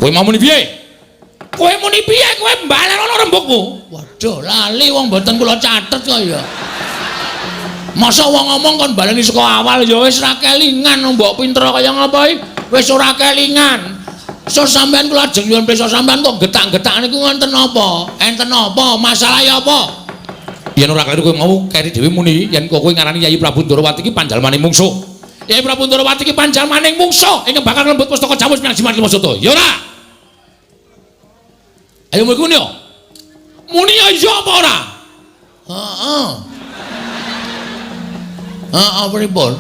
Kowe mau muni piye? Kowe muni piye? Kowe mbalenono rembugmu. Waduh, lali wong mboten kula catet kok ya. Masa wong ngomong kon baleni saka awal ya wis ra kelingan mbok pinter kaya ngapa iki? Wis ora kelingan. So sampean kula ajeng nyuwun pirsa sampean kok getak-getak niku wonten napa? Enten napa? Masalahe apa? Yen ora kleru kowe mau keri dhewe muni yen kowe ngarani Yayi Prabu Ndorowati iki panjalmaning mungsuh. Yayi Prabu Ndorowati iki panjalmaning mungsuh ingkang bakal nglembut pustaka Jamus miang Jimat Lima Sata. Ya ora? Ayo muni yo. Muni ya iya apa ora? Heeh. Heeh, pripun?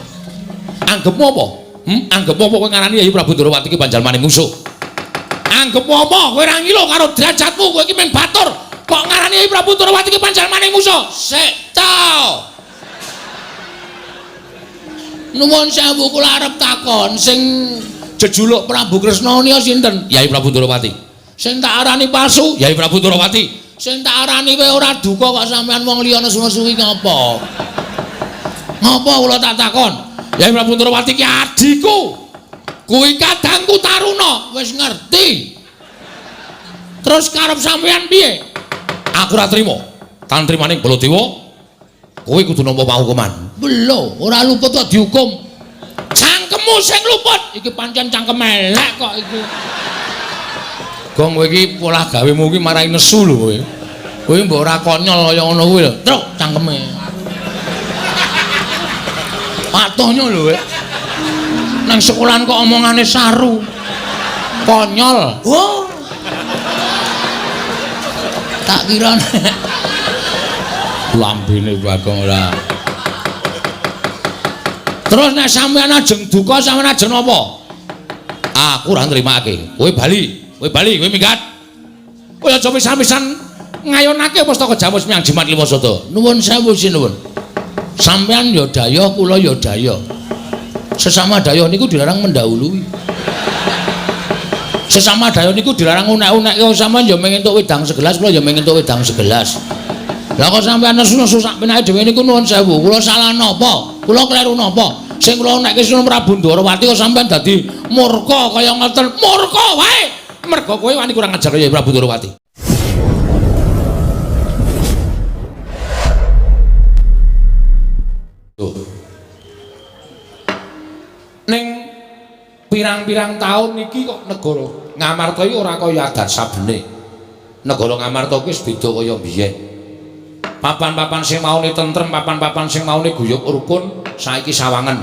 Anggepmu apa? Anggepmu apa kowe ngarani Yayi Prabu Ndorowati iki panjalmaning mungsuh? Anggepmu apa? Kowe ora ngilo karo derajatmu, kowe iki mung batur. Kok ngarani Yayi Prabu Ndorowati iki panjalmaning mungsuh? Sik ta. Nuwun sewu kula arep takon sing jejuluk Prabu Kresna nika sinten? Yayi Prabu Ndorowati. Sing tak arani palsu, Yayi Prabu Ndorowati. Sing tak arani kowe ora duka kok sampean wong liya nesu-nesu iki ngapa? Ngapa kula tak takon? Yayi Prabu Ndorowati ki adhiku. Kuwi kadangku Taruna, wis ngerti. Terus karep sampean piye? Aku ora trima. Tan trimaning Baladewa, kowe kudu nampa pahukuman. Lho, ora luput kok dihukum. Cangkemmu sing luput. Iki pancen cangkem elek kok iki. Gong kowe iki polah gawemu iki marai nesu lho kowe. Kowe mbok ora konyol kaya ngono kuwi lho. Truk cangkeme. Patuhnya lho kowe. Nang sekolahan kok omongane saru. Konyol. Oh. Tak kira lambene Bagong ora. Terus nek sampean ajeng duka sampean ajeng napa? Aku ora nrimake. Kowe bali. Kowe bali, kowe minggat. Kowe aja pisan-pisan ngayonake pustaka Jamus miang Jimat Lima Sata. Nuwun sewu sinuwun. Sampean ya daya, kula ya daya. Sesama daya niku dilarang mendahului. Sesama daya niku dilarang unek-unek. Kok sampean ya mung entuk wedang segelas, kula ya mung entuk wedang segelas. Lah kok sampean nesu-nesu sak penake dhewe niku nuwun sewu. Kula salah napa? Kula kleru napa? Sing kula unekke Sunan Prabu Ndorowati kok sampean dadi murka kaya ngoten. Murka wae. Mergo kowe wani kurang ajar ya Prabu Ndorowati. Tuh. Ning pirang-pirang taun iki kok negara Ngamarta iki ora kaya adat sabene. Negara Ngamarta kuwi wis beda kaya biyen. Papan-papan sing maune tentrem, papan-papan sing maune guyub rukun saiki sawangen.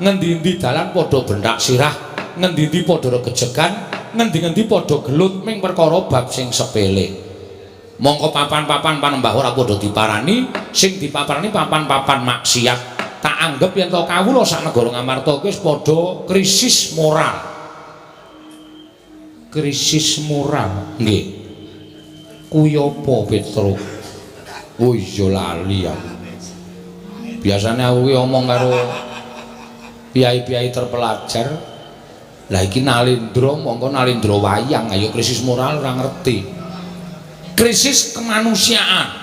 Ngendi-endi dalan padha benthak sirah, ngendi-endi padha regejegan, ngendi-ngendi padha gelut ming perkara bab sing sepele. Mongko papan-papan panembah ora padha diparani, sing dipaparani papan-papan maksiat. Tak anggep yen to kawula sak negara Ngamarta kuwi wis padha krisis moral. Krisis moral, nggih. Kuwi apa, Petruk? Oh iya lali aku. Biasane aku ki omong karo piyai-piyai terpelajar. Lah iki Nalendra mongko Nalendra wayang, ayo krisis moral ora ngerti. Krisis kemanusiaan.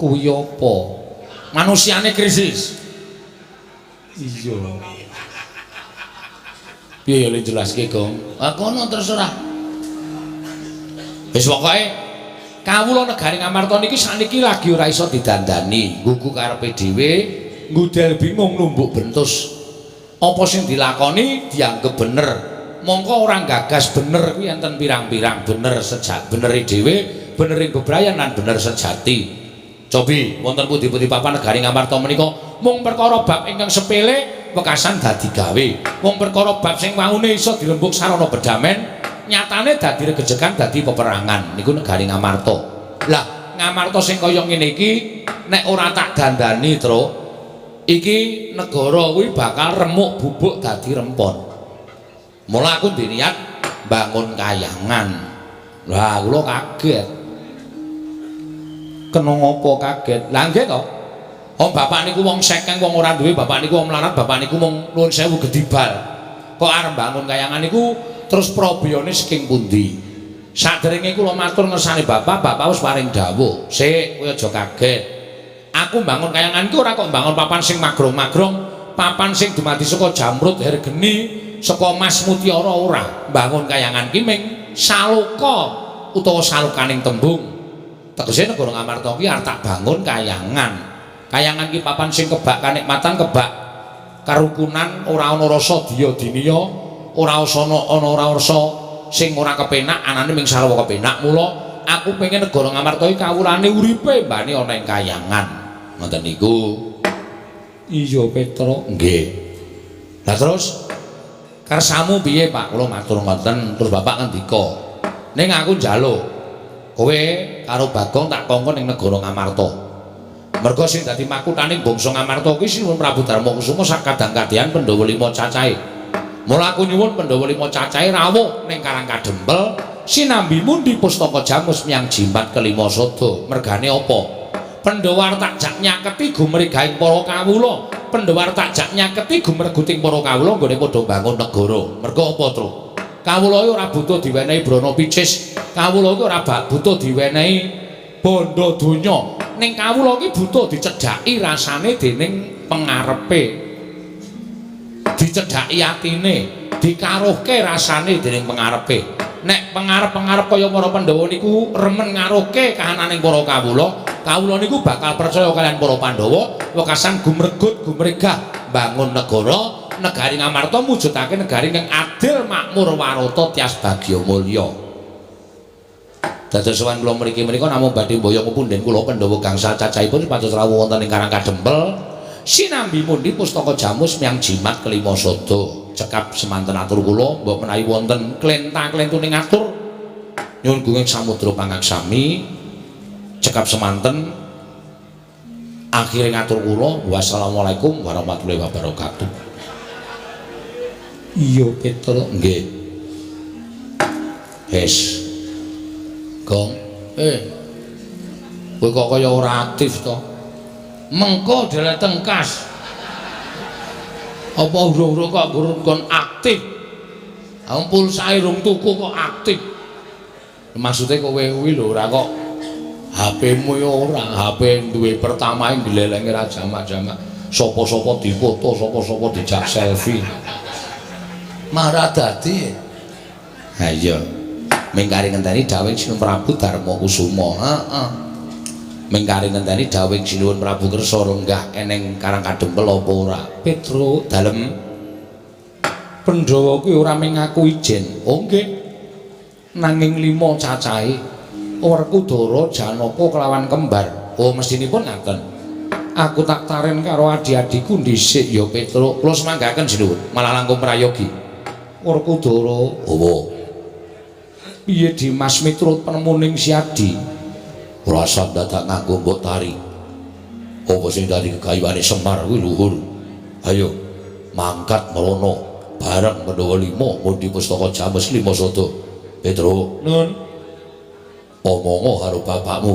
Kuwi apa? Manusiane krisis. Iya. Piye ya le jelaske, Gong? Ah kono terserah. Wis pokoke kawula negari Ngamarta niki sakniki lagi ora iso didandani, nggugu karepe dhewe, ngudel bingung numbuk bentus. Apa sing dilakoni dianggep bener. Mongko ora gagas bener kuwi enten pirang-pirang bener sejak benere dhewe, benering bebrayan lan bener sejati. Cobi wonten pundi-pundi papan negari Ngamarta menika mung perkara bab ingkang sepele wekasan dadi gawe. Mung perkara bab sing waune iso dirembug sarana bedamen, nyatane dadi regejegan dadi peperangan. Niku negari Ngamarta. Lah, Ngamarta sing kaya ngene iki nek ora tak dandani, Truk, iki negara kuwi bakal remuk bubuk dadi rempon. Mula aku ndek niat bangun kayangan. Lah, kula kaget. Kena ngopo kaget? Lah nggih to. Om bapak niku wong sekeng, wong ora duwe, bapak niku wong melarat, bapak niku wong nuwun sewu gedibal. Kok arep bangun kayangan niku terus probiyone saking pundi? Saderenge kula matur ngersane bapak, bapak wis paring dawuh. Sik, kowe aja kaget. Aku bangun kayangan iki ora kok bangun papan sing magrong-magrong, papan sing dumadi saka jamrut hergeni, Saka Mas Mutiara ora mbangun kayangan ki ming saloka utawa salokaning tembung. Tegese negara Ngamarta ki arep tak bangun kayangan. Kayangan ki papan sing kebak kanikmatan, kebak karukunan, ora ana rasa diya diniya, ora ana ana ora rasa sing ora kepenak, anane ming sarwa kepenak. Mula aku pengen negara Ngamarta iki kawulane uripe mbane ana ing kayangan. Ngoten niku. Iya, Petro. Nggih. Lah terus kersamu piye, Pak? Kula matur ngoten, terus Bapak ngendika, "Ning aku njaluk kowe karo Bagong tak kongkon ning negara Ngamarta. Merga sing dadi makuthaning bangsa Ngamarta kuwi Sinuwun Prabu Darma Kusuma sak kadang-kadhean Pandhawa lima cacahe. Mula aku nyuwun Pandhawa lima cacahe rawuh ning Karang Kadempel sinambi mundi pustaka jamus miyang jimat kelima sada. Mergane apa? Pandhawa arep tak jak nyaketi gumregahing para kawula. Pandhawa arep tak jak nyaketi gumreguting para kawula nggone padha bangun negara. Merga apa, Tru? Kawula iki ora butuh diwenehi brana picis. Kawula iki ora butuh diwenehi bondo donya. Ning kawula iki butuh dicedhaki rasane dening pengarepe. Dicedhaki atine, dikaruhke rasane dening pengarepe. Nek pengarep-pengarep kaya para Pandhawa niku remen ngaruhke kahananing para kawula, kawula niku bakal percaya kaliyan para Pandhawa, wekasan gumregut gumregah bangun negara, negari Ngamarta mujudake negari ingkang adil, makmur, warata, tias bagya mulya. Dados sowan kula mriki menika namung badhe mboyong punden kula Pandhawa gangsal cacahipun supados rawuh wonten ing Karang Kadempel sinambi mundi pustaka jamus miyang jimat kelima sada. Cekap semanten atur kula, mbok menawi wonten klenta-klentuning atur nyuwun gunging samudra pangaksami. Cekap semanten akhire ngatur kula, wassalamualaikum warahmatullahi wabarakatuh. Iya, Petro. Nggih. Wis. Gong. Kowe kok kaya ora aktif to? Mengko deleteng kas. Apa urung-urung kok gurun kon aktif? Wong pulsae rung tuku kok aktif. Maksude kowe kuwi lho ora kok HP-mu ya ora, HP duwe pertama glelenge ra jamak-jamak. Sapa-sapa difoto, sapa-sapa dijak selfie. Marah dadi. Ha iya. Ming kari ngenteni dawuhing Sinuwun Prabu Darma Kusuma. Heeh. Ming kari ngenteni dawuhing Sinuwun Prabu kersa lenggah eneng Karang Kadempel apa ora? Petro dalem Pandhawa kuwi ora mung ngaku ijen. Oh nggih. Nanging lima cacahe Werkudara, Janaka kelawan kembar. Oh mestinipun ngaten. Aku tak taren karo adi-adiku dhisik ya Petro. Kula semanggaken Sinuwun, malah langkung prayogi. Werkudara, oh. Piye Dimas miturut penemuning Siadi? Rasa dadak nganggo mbok tari. Apa sing dadi kegayuhane Semar kuwi luhur. Ayo mangkat mrono bareng Pandhawa lima mundi pustaka jamus lima sada. Petro, Nun. Omongo karo bapakmu.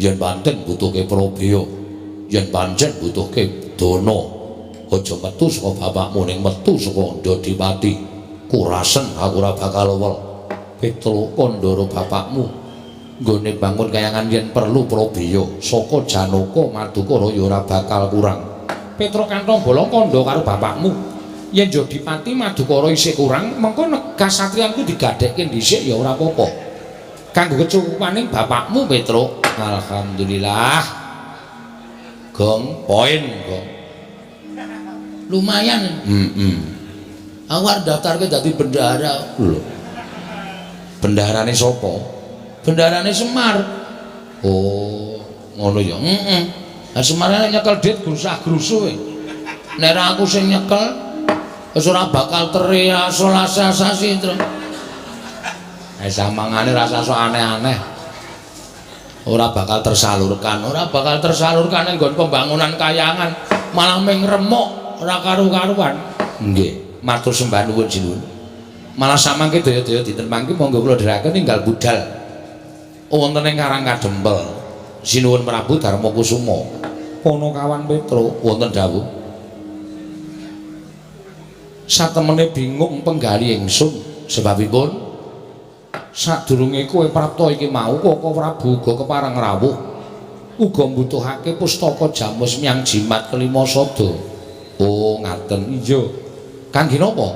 Yen pancen butuhke prabeya, yen pancen butuhke dana, aja metu saka bapakmu ning metu saka Ndodipati. Kurasen aku ora bakal wel. Petro kandhara bapakmu nggone bangun kayangan yen perlu prabeya saka Janaka Madukara ya ora bakal kurang. Petro kantong bolong kandha karo bapakmu. Yen Jodipati Madukara isih kurang, mengko kasatriyanku digadhekke dhisik ya ora apa-apa. Kanggo kecukupaning bapakmu Petro. Alhamdulillah. Gong, poin gong. Lumayan. Heeh. Aku arep daftarke dadi bendahara. Lho. Bendaharane sapa? Bendaharane Semar. Oh, ngono ya. Heeh. Lah Semar nek nyekel dit grusah-grusuh. Nek ora aku sing nyekel wis ora bakal terrealisasi, Tru. Eh samangane rasa sok aneh-aneh. Ora bakal tersalurkan, ora bakal tersalurkan ning nggon pembangunan kayangan, malah ming remuk ora karu-karuan. Nggih, matur sembah nuwun sinuwun. Malah samangke daya-daya dinten mangke monggo kula dherekaken ninggal budal. Wonten ing Karang Kadempel. Sinuwun Prabu Darma Kusuma. Ponokawan Petro wonten dawuh. Satemene bingung penggali ingsun sebabipun sadurunge kowe prapta iki mau Koko Prabu uga kepareng rawuh uga mbutuhake pustaka jamus miyang jimat kelima sada. Oh ngaten. Iya. Kangge napa?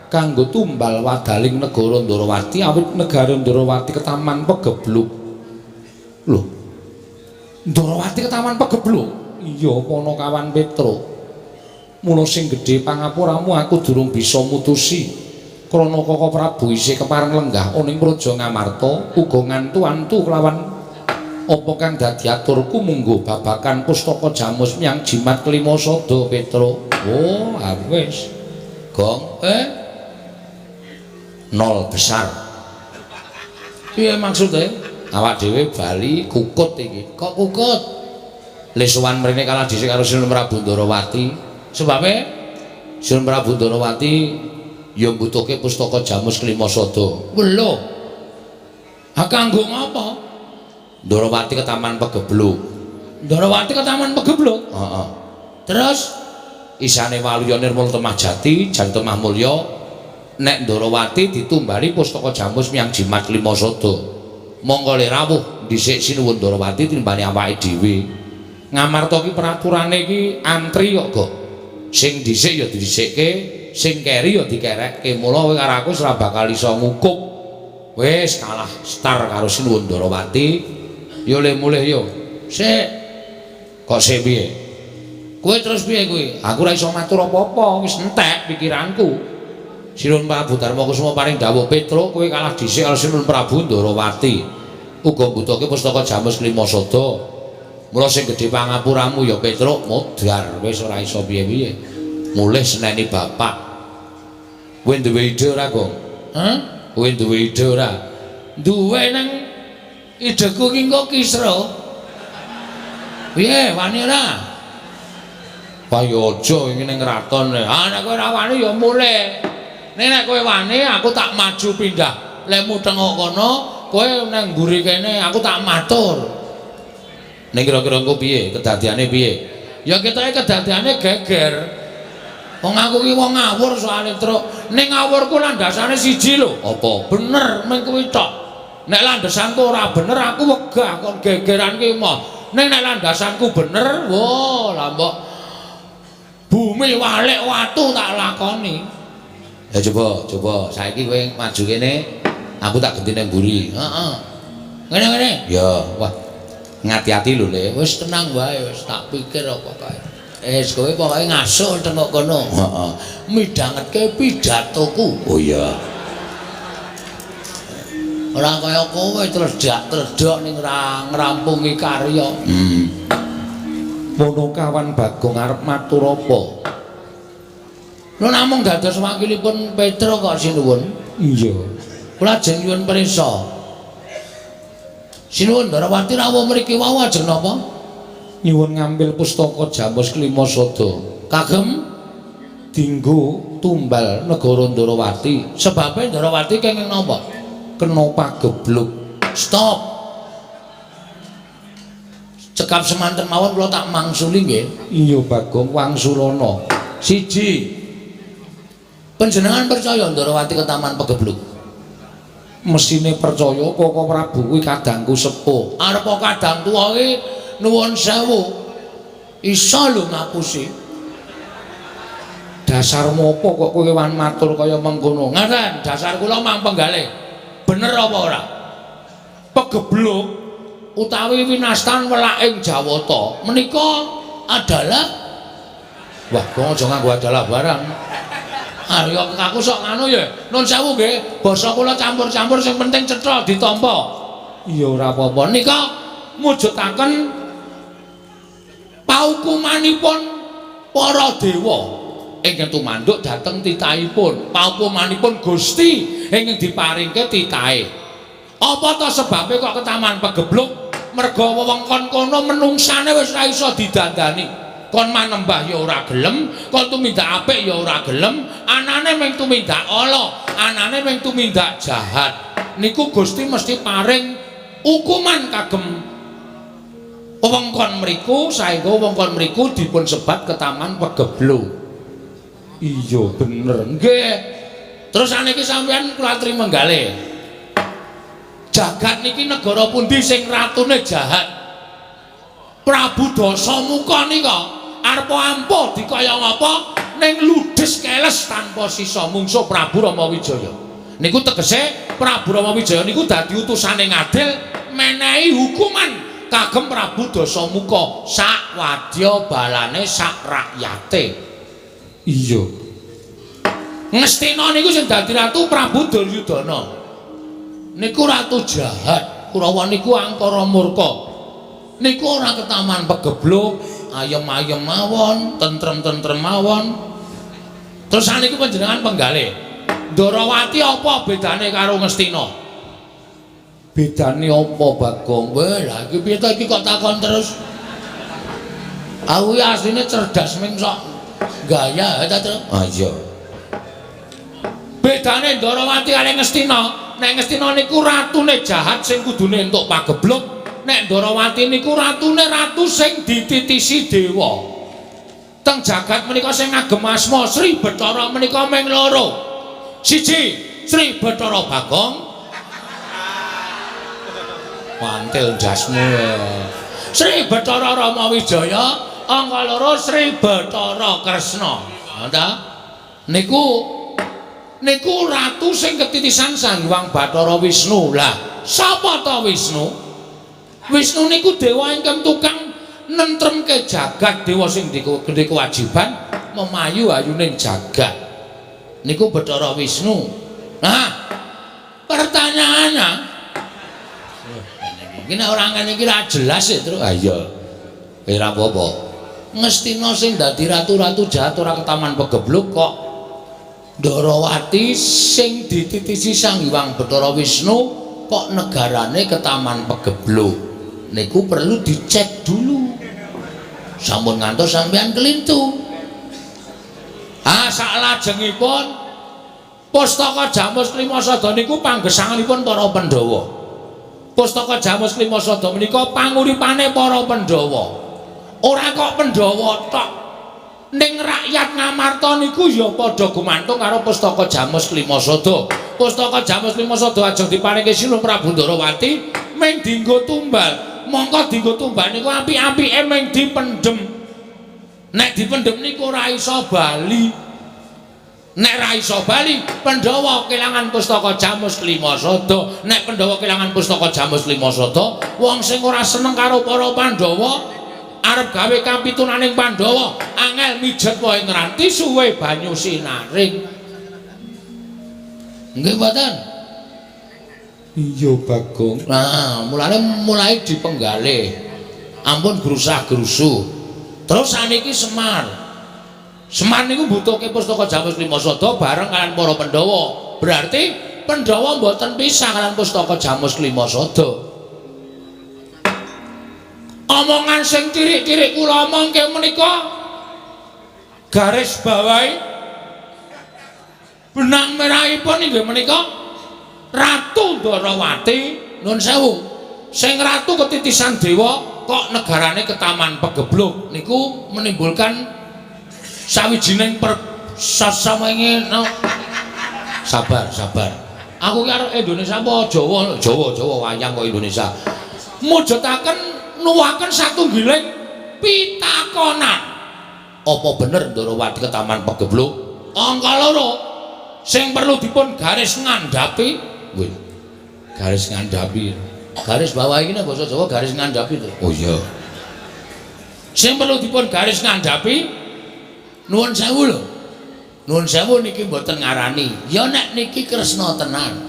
Kanggo tumbal wadaling negara Ndarawati awit negara Ndarawati ketaman pegebluk. Lho. Ndarawati ketaman pegebluk? Iya, Panakawan Petruk. Mula sing gedhe pangapuramu aku durung bisa mutusi. Krana Kaka Prabu isih kepareng lenggah ana ing Praja Ngamarta, uga ngantu-antu kelawan apa kang dadi aturku mungguh babakan pustaka jamus miyang jimat kelima sada Petruk. Oh, wis. Gong, nol besar. Piye maksude? Awak dhewe bali kukut iki. Kok kukut? Le sowan mrene kalah dhisik karo Sinuwun Prabu Ndarawati. Sebabe Sinuwun Prabu Ndarawati ya mbutuhke pustaka jamus kelima sada. Lho. Ha kanggo ngapa? Ndarawati ketaman pegebluk. Ndarawati ketaman pegebluk? Heeh. Terus isane Waluya Nirmala Temah Jati, Jan Temah Mulya nek Ndarawati ditumbali pustaka jamus miyang jimat kelima sada. Monggo le rawuh dhisik Sinuwun Ndarawati timbane awake dhewe. Ngamarta ki peraturane iki antri kok, Gok. Sing dhisik ya didhisikke, sing keri ya dikerekke. Mula kowe karo aku ora bakal iso ngukup. Wis kalah star karo Sinuwun Ndarawati. Yo le mulih yo. Sik. Kok sik piye? Kowe terus piye kuwi? Aku ora iso matur apa-apa, wis entek pikiranku. Sinuwun Prabu Darma Kusuma paring dawuh Petruk, kowe kalah dhisik karo Sinuwun Prabu Ndarawati. Uga mbutuhke pustaka jamus kelima sada. Mula sing gedhe pangapuramu ya Petruk modar, wis ora iso piye-piye. Mulih seneni bapak. Kowe duwe ide ora, Gong? Hah? Kowe duwe ide ora? Duwe nang ideku ki engko kisra. Piye, wani ora? Wah ya aja iki ning kraton. Ah nek kowe ora wani ya mulih. Nek nek kowe wani aku tak maju pindah. Lemu tengok kono, kowe nang mburi kene aku tak matur. Ning kira-kira engko piye? Kedadiane piye? Ya ketoke kedadiane geger. Wong aku ki wong ngawur soalé, Truk. Ning ngawurku landasane siji lho. Apa? Bener mung kuwi tok. Nek landasanku ora bener aku wegah kon gegeran ki moh. Ning nek landasanku bener, wah lah mbok bumi walik watu tak lakoni. Ya coba, coba saiki kowe maju kene, aku tak genti nang mburi. Heeh. Ngene-ngene. Ya, wah. Ngati-ati lho, Le. Wis tenang wae, wis tak pikir apa kae. Wis kowe pokoke ngasuh tengok kono. Heeh. Midhangetke pidatoku. Oh iya. Ora kaya kowe tledhak-tledhok ning ra ngrampungi karya. Panakawan Bagong arep matur apa? Lho namung dados wakilipun Petruk kok sinuwun. Iya. Kula ajeng nyuwun prisa. Sinuwun Ndarawati rawuh mriki wau ajeng napa? Nyuwun ngambil pustaka jamus kelima sada. Kagem dinggo tumbal negara Ndarawati. Sebabe Ndarawati kenging napa? Kena pagebluk. Stop. Cekap semanten mawon kula tak mangsuli nggih. Iya Bagong wangsulana. Siji. Panjenengan percaya Ndarawati ketaman pegebluk? Mesine percaya Koko Prabu kuwi kadangku sepuh. Arep kadang tuwa ki nuwun sewu. Iso lho ngapusi. Dasarmu apa kok kowe wan matur kaya mengkono? Ngaten, dasar kula mang penggalih. Bener apa ora? Pegebluk utawi winastan welaking Jawata menika adalah wah, kok aja nganggo adalah barang. Ah ya aku sok nganu ya. Nun sewu nggih, basa kula campur-campur sing penting cetha ditampa. Iya ora apa-apa. Nika mujudaken paukumanipun para dewa ingkang tumanduk dhateng titahipun. Paukumanipun Gusti ingkang diparingke titahe. Apa ta sebabe kok ketaman pegebluk? Merga wewengkon kono menungsane wis ora iso didandani. Kon manembah ya ora gelem, kon tumindak apik ya ora gelem, anane mung tumindak ala, anane mung tumindak jahat. Niku Gusti mesti paring hukuman kagem wewengkon mriku saengga wewengkon mriku dipun sebat ketaman pegebluk. Iya bener. Nggih. Terus saniki sampeyan kula aturi menggalih. Jagat niki negara pundi sing ratune jahat? Prabu Dasamuka nika arep ampuh dikaya ngapa ning ludes keles tanpa sisa mungsuh Prabu Rama Wijaya. Niku tegese Prabu Rama Wijaya niku dadi utusane ngadil menehi hukuman kagem Prabu Dasamuka sak wadya balane sak rakyate. Iya. Ngastina niku sing dadi ratu Prabu Duryudana. Niku ratu jahat, Kurawa niku angkara murka. Niku ora ketaman pegebluk, ayem-ayem mawon, tentrem-tentrem mawon. Terus saniki panjenengan penggalih. Ndorowati apa bedane karo Ngastina? Bedane apa, Bagong? Weh, lha iki piye to iki kok takon terus? Aku iki asline cerdas ming sok gaya ta, Tru? Ah iya. Bedane Ndorowati karo Ngastina, nek Ngastina niku ratune jahat sing kudune entuk pagebluk, nek Ndorowati niku ratune ratu sing dititisi dewa. Teng jagat menika sing ngagem asma Sri Bathara menika ming loro. Siji, Sri Bathara Bagong. Mantil jasmu. Sri Bathara Rama Wijaya, angka loro Sri Bathara Kresna. Ha ta? Niku niku ratu sing ketitisan Sang Hyang Bathara Wisnu. Lah, sapa ta Wisnu? Wisnu niku dewa ingkang tukang nentremke jagat, dewa sing duwe kewajiban memayu ayuning jagat. Niku Bathara Wisnu. Nah, pertanyaannya iki nek ora ngene iki ra jelas ya, Tru. Ah iya. Ora apa-apa. Ngastina sing dadi ratu-ratu jahat ora ketaman pegebluk kok Ndorowati sing dititisi Sang Hyang Bathara Wisnu kok negarane ketaman pegebluk. Niku perlu dicek dulu. Sampun ngantos sampean kelintu. Ah, saklajengipun Pustaka Jamus Klima Sada niku panggesanganipun para Pandhawa. Pustaka Jamus Klima Sada menika panguripane para Pandhawa. Ora kok Pandhawa tok. Ning rakyat Ngamarta niku ya padha gumantung karo Pustaka Jamus Klima Sada. Pustaka Jamus Klima Sada ajeng diparingke Sinuhun Prabu Ndorowati mung dienggo tumbal. Mongko dienggo tumbal niku apik-apike mung dipendhem. Nek dipendhem niku ora iso bali. Nek ra iso bali, Pandhawa kelangan Pustaka Jamus Klima Sada. Nek Pandhawa kelangan Pustaka Jamus Klima Sada, wong sing ora seneng karo para Pandhawa arep gawe kapitunaning Pandhawa, angel mijet wae ngranti suwe banyu sinaring. Nggih mboten? Iya, Bagong. Nah, mulane mulai dipenggalih. Ampun grusah-grusuh. Terus saniki Semar. Semar niku mbutuhke Pustaka Jamus Klima Sada bareng kalian para Pandhawa. Berarti Pandhawa mboten pisah kalian Pustaka Jamus Klima Sada. Omongan sing cirik-cirik kula omongke menika garis bawahi benang merahipun inggih menika Ratu Ndorowati, nun sewu, sing ratu ketitisan dewa kok negarane ketaman pegebluk niku menimbulkan sawijining per sasamenge no. Sabar, sabar. Aku ki arep Indonesia apa Jawa? Jawa, Jawa wayang kok Indonesia. Mujudaken nuwaken satunggiling pitakonan. Apa bener Ndorowati ketaman pegebluk? Angka loro sing perlu dipun garis ngandhapi, wih. Garis ngandhapi. Garis bawah iki nek basa Jawa garis ngandhapi to. Oh iya. Sing perlu dipun garis ngandhapi, nuwun sewu lho. Nuwun sewu niki mboten ngarani. Ya nek niki Kresna tenan.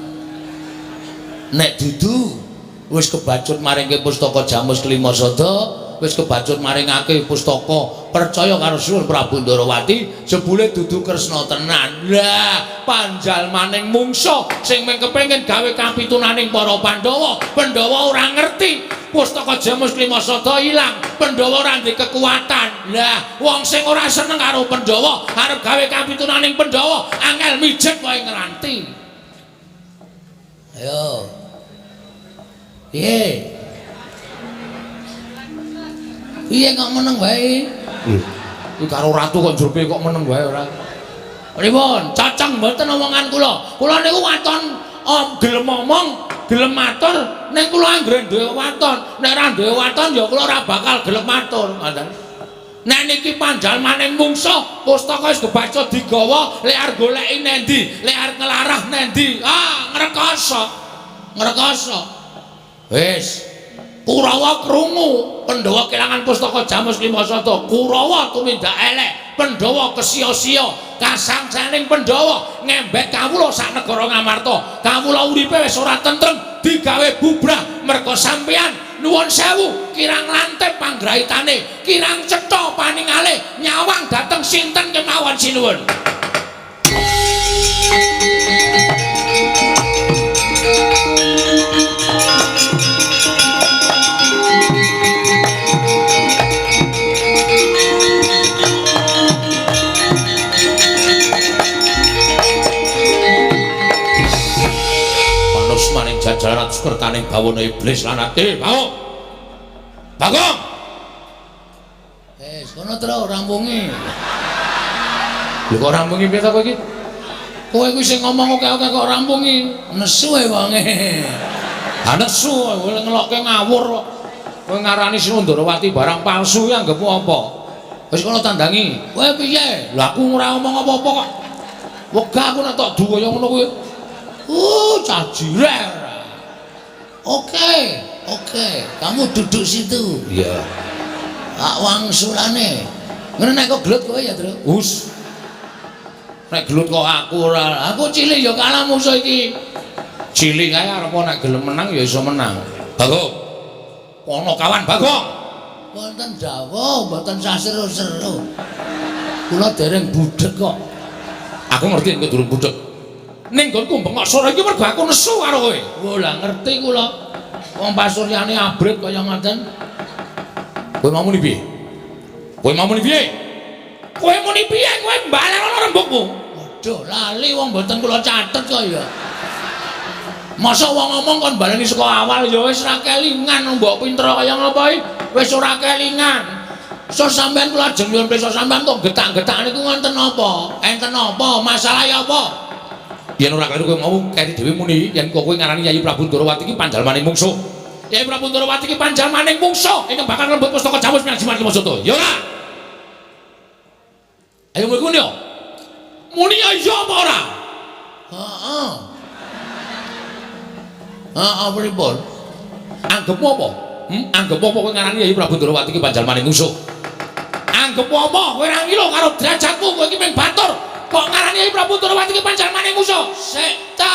Nek dudu wis kebacut maringke pustaka Jamus Klima Sada, wis kebacut maringake pustaka percaya karo Sinuhun Prabu Ndorowati, jebule dudu Kresna tenan. Lah, panjalmaning mungsuh sing mung kepengin gawe kapitunaning para Pandhawa. Pandhawa ora ngerti pustaka Jamus Klima Sada ilang, Pandhawa ora ndek kekuatan. Lah, wong sing ora seneng karo Pandhawa arep gawe kapitunaning Pandhawa, angel mijet wae ngranti. Ayo. Piye? Piye kok meneng wae? Iki karo ratu kok njrope kok meneng wae ora. Pripun? Cocok mboten omongan kula? Kula niku waton om gelem omong, gelem matur, ning kula anggere duwe waton. Nek ora duwe waton ya kula ora bakal gelem matur, ngoten. Nek niki panjalmaning mungsuh, pustaka wis kebaca digawa, lek arep goleki nendi, lek arep nglarah nendi. Ah, ngrekoso. Ngrekoso. Wis. Kurawa krungu, Pandhawa kelangan pustaka Jamus Limasada. Kurawa tumindak elek, Pandhawa kesia-sia, kasangsaning Pandhawa ngembek kawula sak negara Ngamarta. Kawula uripe wis ora tentrem, digawe bubrah merga sampeyan. Nuwun sewu, kirang lantip panggraitane, kirang cetha paningale, nyawang dhateng sinten kemawon sinuwun. Panusmaning jajaran sekertaning bawana iblis lan ati. Bagong. Bagong. Wis, kono tro rampungi. Lho kok rampungi piye ta kowe iki? Kowe kuwi sing ngomong oke-oke kok rampungi. Nesu e wonge. Ha nesu kowe ngelokke ngawur kok. Kowe ngarani Sinundrawati barang palsu ya anggepmu apa? Wis kono tandangi. Kowe piye? Lha aku ora omong apa-apa kok. Wegah aku nek tok du kaya ngono kuwi. Cah jireh. Oke, oke. Kamu duduk situ. Iya. Tak wangsulane. Ngene nek kok gelut kowe ya, Tru. Hus. Nek gelut kok aku ora. Aku cilik ya kalah musuh iki. Cilik kae arep nek gelem menang ya iso menang. Bagong. Kono kawan Bagong. Wonten dawuh, mboten saseru-seru. Kula dereng budhek kok. Aku ngerti nek durung budhek. Ning nggonku bengok sore iki mergo aku nesu karo kowe. Oh lah ngerti kula. Wong pasuryane abrit kaya ngoten. Kowe mau muni piye? Kowe mau muni piye? Kowe muni piye? Kowe mbalenono rembugmu. Waduh, lali wong mboten kula catet kok ya. Masa wong ngomong kon baleni saka awal ya wis ra kelingan mbok pinter kaya ngapa iki? Wis ora kelingan. So sampean kula ajeng nyuwun pirsa sampean kok getak-getak niku wonten napa? Enten napa? Masalahe apa? Yen ora kleru kowe mau keri dhewe muni yen kok kowe ngarani Yayi Prabu Ndorowati iki panjalmaning mungsuh. Yayi Prabu Ndorowati iki panjalmaning mungsuh ingkang bakal nglembut pustaka Jamus Miang Jimat Limasada. Ya ora? Ayo muni yo. Muni ya iya apa ora? Heeh. Heeh pripun? Anggepmu apa? Anggepmu apa kowe ngarani Yayi Prabu Ndorowati iki panjalmaning mungsuh? Anggepmu apa? Kowe ora ngilo karo derajatmu, kowe iki mung batur. Kok ngarani Yayi Prabu Ndorowati iki panjalmaning mungsuh? Sik ta.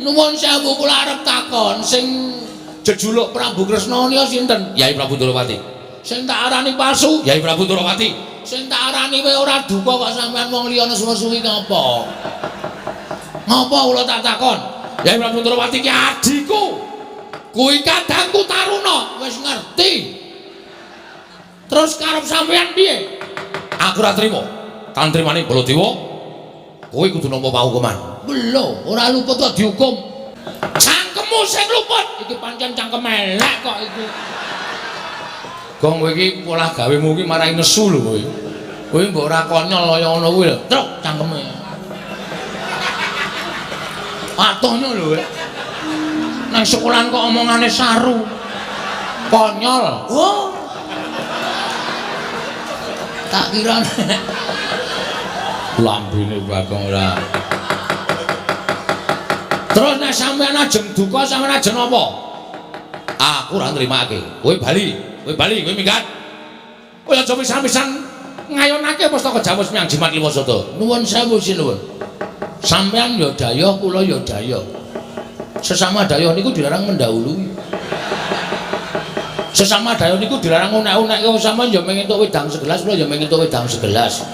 Nuwun sewu kula arep takon sing jejuluk Prabu Kresna nika sinten? Yayi Prabu Ndorowati. Sing tak arani palsu? Yayi Prabu Ndorowati. Sing tak arani kowe ora duka kok sampean wong liya nesu-nesu iki ngapa? Ngapa kula tak takon? Yayi Prabu Ndorowati iki adhiku. Kuwi kadangku Taruna, wis ngerti. Terus karep sampean piye? Aku ora trima. Tantrimane Baladewa, kowe kudu nampa paukuman. Lho, ora luput kok dihukum. Cangkemmu sing luput. Iki pancen cangkem elek kok iki. Gong kowe iki polah gawemu iki marai nesu lho kowe. Kowe mbok ora konyol kaya ngono kuwi lho. Truk cangkeme. Atohnya lho kowe. Nang sekolahan kok omongane saru. Konyol. Oh. Tak kira lambene Bagong ora. Terus nek sampean ajeng duka sampean ajeng apa? Aku ora nrimake. Kowe bali, kowe bali, kowe minggat. Kowe aja pisan-pisan ngayonake pustaka Jamus Miang Jimat Limasada. Nuwun sewu sinuwun. Sampean ya dayoh, kula ya dayoh. Sesama dayoh niku dilarang mendahului. Sesama dayoh niku dilarang unek-unekke wong sampean ya mung entuk wedang segelas, kula ya mung entuk wedang segelas.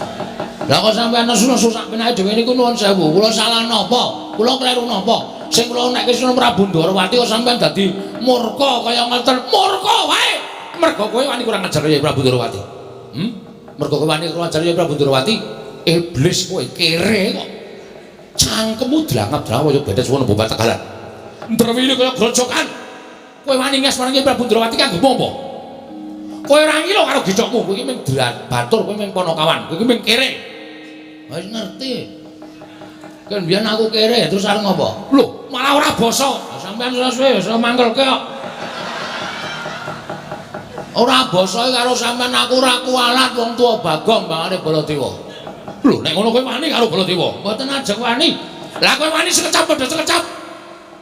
Lah kok sampean nesu-nesu sak penake dhewe niku nuwun sewu. Kula salah napa? Kula kleru napa? Sing kula unekke Sunan Prabu Ndorowati kok sampean dadi murka kaya ngoten. Murka wae. Mergo kowe wani kurang ajar ya Prabu Ndorowati. Mergo kowe wani kurang ajar ya Prabu Ndorowati. Iblis kowe kere kok. Cangkemmu drangap-drangap kaya bedes wono bobat tegalan. Ndrewile kaya grojokan. Kowe wani nges marang Prabu Ndorowati kanggo apa? Kowe ora ngilo karo gecokmu, kowe iki mung batur, kowe mung ponokawan, kowe iki mung kere. Wis ngerti. Kan biyen aku kere terus arep ngopo? Lho, malah ora basa. Sampeyan suwe-suwe wis mangkelke kok. Ora basa karo sampean aku ora kualat wong tuwa Bagong bangane Baladewa. Lho nek ngono kowe wani karo Baladewa? Mboten ajeng wani. Lah kowe wani sekecap padha sekecap.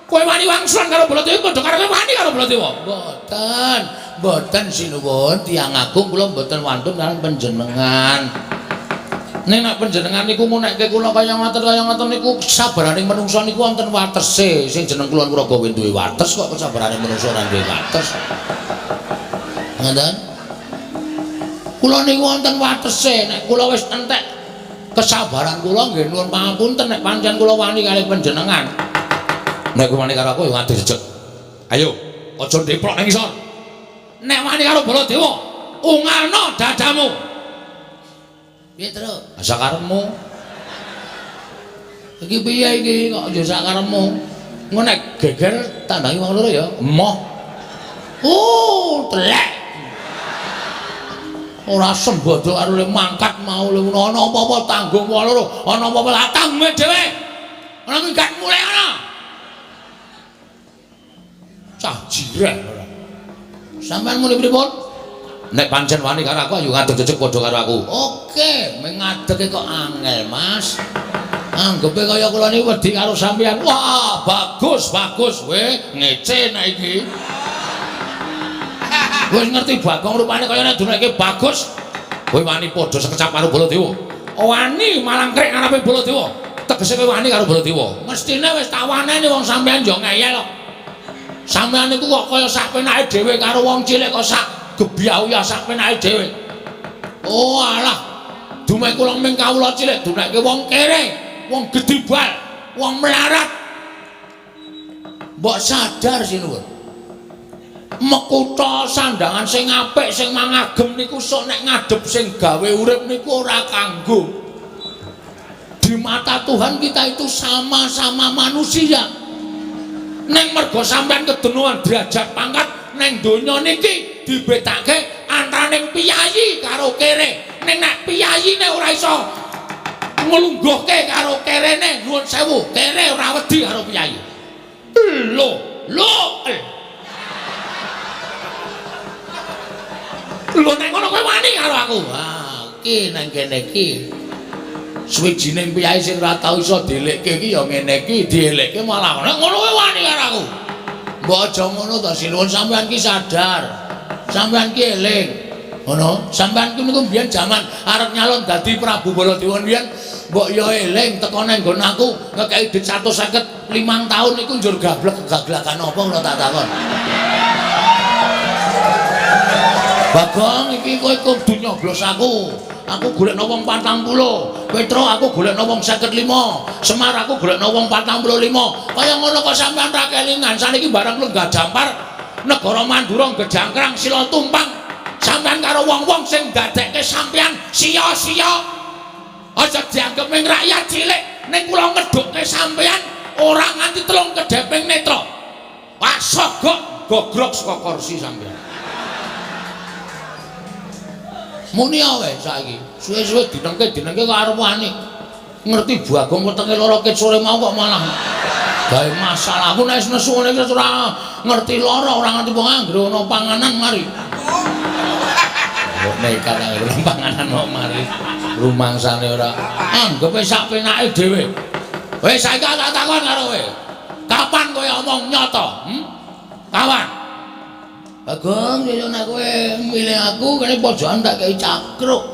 Kowe wani wangsulan karo Baladewa padha karo kowe wani karo Baladewa. Mboten, mboten sinuwun tiyang agung kula mboten wantun kaliyan panjenengan. Ning nek panjenengan niku ngunekke kula kaya ngoten niku kesabaraning menungsa niku wonten watese. Sing jeneng kula Praga duwe wates kok kesabarane menungsa ora duwe wates. Ngoten? Kula niku wonten watese. Nek kula wis entek kesabaran kula nggih nuwun pangapunten nek pancen kula wani kalih panjenengan. Nek kowe wani karo aku ya ngadeg jejeg. Ayo, aja ndeplok nang isor. Nek wani karo Baladewa, ungalno dadamu. Piye, Tru? Sakarepmu. Iki piye iki kok ya sakarepmu? Engko nek geger tandangi wong loro ya. Emoh. Oh, telek. Ora sembodo karo le mangkat mau le ana apa-apa tanggung wong loro, ana apa-apa lah tanggung dhewe. Ana kuwi gak mulai ana. Cah jireh ora. Sampeyan muni pripun? Nek pancen wani karo aku ayo ngadeg jejeg padha karo aku. Oke, mengadege kok angel, Mas. Anggepe kaya kula niki wedi karo sampeyan. Wah, bagus, bagus we ngece nek iki. Wis ngerti Bagong rupane kaya nek duneke bagus. Kowe wani padha sekecap karo Baladewa. Wani malangkrik ngarepe Baladewa. Tegese kowe wani karo Baladewa. Mestine wis tak waneni wong sampeyan yo ngeyel kok. Sampeyan niku kok kaya sak penake dhewe karo wong cilik kok sak gebyau ya sak penake dhewe. Oh alah, dumeh kula ming kawula cilik duneke wong kere, wong gedibal, wong melarat. Mbok sadar sinuwun. Mekutha sandangan sing apik sing mangagem niku sok nek ngadhep sing gawe urip niku ora kanggo. Di mata Tuhan kita itu sama-sama manusia. Neng mergo sampean kedenuan derajat pangkat neng donya niki dibedake antaraning piyayi karo kere. Ning nek piyayine ora iso nglungguhke karo kerene, nuwun sewu, kere ora wedi karo piyayi. Lho, lho. Lho nek ngono kowe wani karo aku. Ah, iki nang kene iki. Suwijining piyayi sing ora tau iso dielekke iki ya ngene iki, dielekke malah nek ngono kowe wani karo aku. Mbok aja ngono to, sinuwun sampean ki sadar. Sampean ki eling. Ngono, sampean ki niku mbiyen jaman arep nyalon dadi Prabu Baladewa mbiyen mbok ya eling teko nang nggon aku ngekeki dhuwit 155 taun niku njur gablek gaglakan apa kula tak takon. Bagong iki kowe kudu nyoblos aku. Aku golekno wong 40. Petro aku golekno wong 55. Semar aku golekno wong 45. Kaya ngono kok sampean ra kelingan. Saniki bareng lenggah jampar negara Mandura gejangkrang sila tumpang. Sampean karo wong-wong sing dadekke sampean sia-sia. Aja dianggep ming rakyat cilik. Ning kula ngedhukke sampean ora nganti telung kedheping netra. Wah sogok gogrok saka kursi sampean. Muni ae saiki. Suwe-suwe dinengke-dinengke kok arep wani. Ngerti Bagong wetenge lara ket sore mau kok malah gawe masalah. Aku nek nesu ngene iki ora ngerti lara, ora ngerti wong anggere ana panganan mari. Kok nekat anggere ana panganan kok mari. Rumangsane ora. Anggepe sak penake dhewe. Wis saiki tak takon karo kowe. Kapan kowe omong nyata? Kapan? Bagong, ya nek kowe milih aku kene pojokan tak kei cakruk.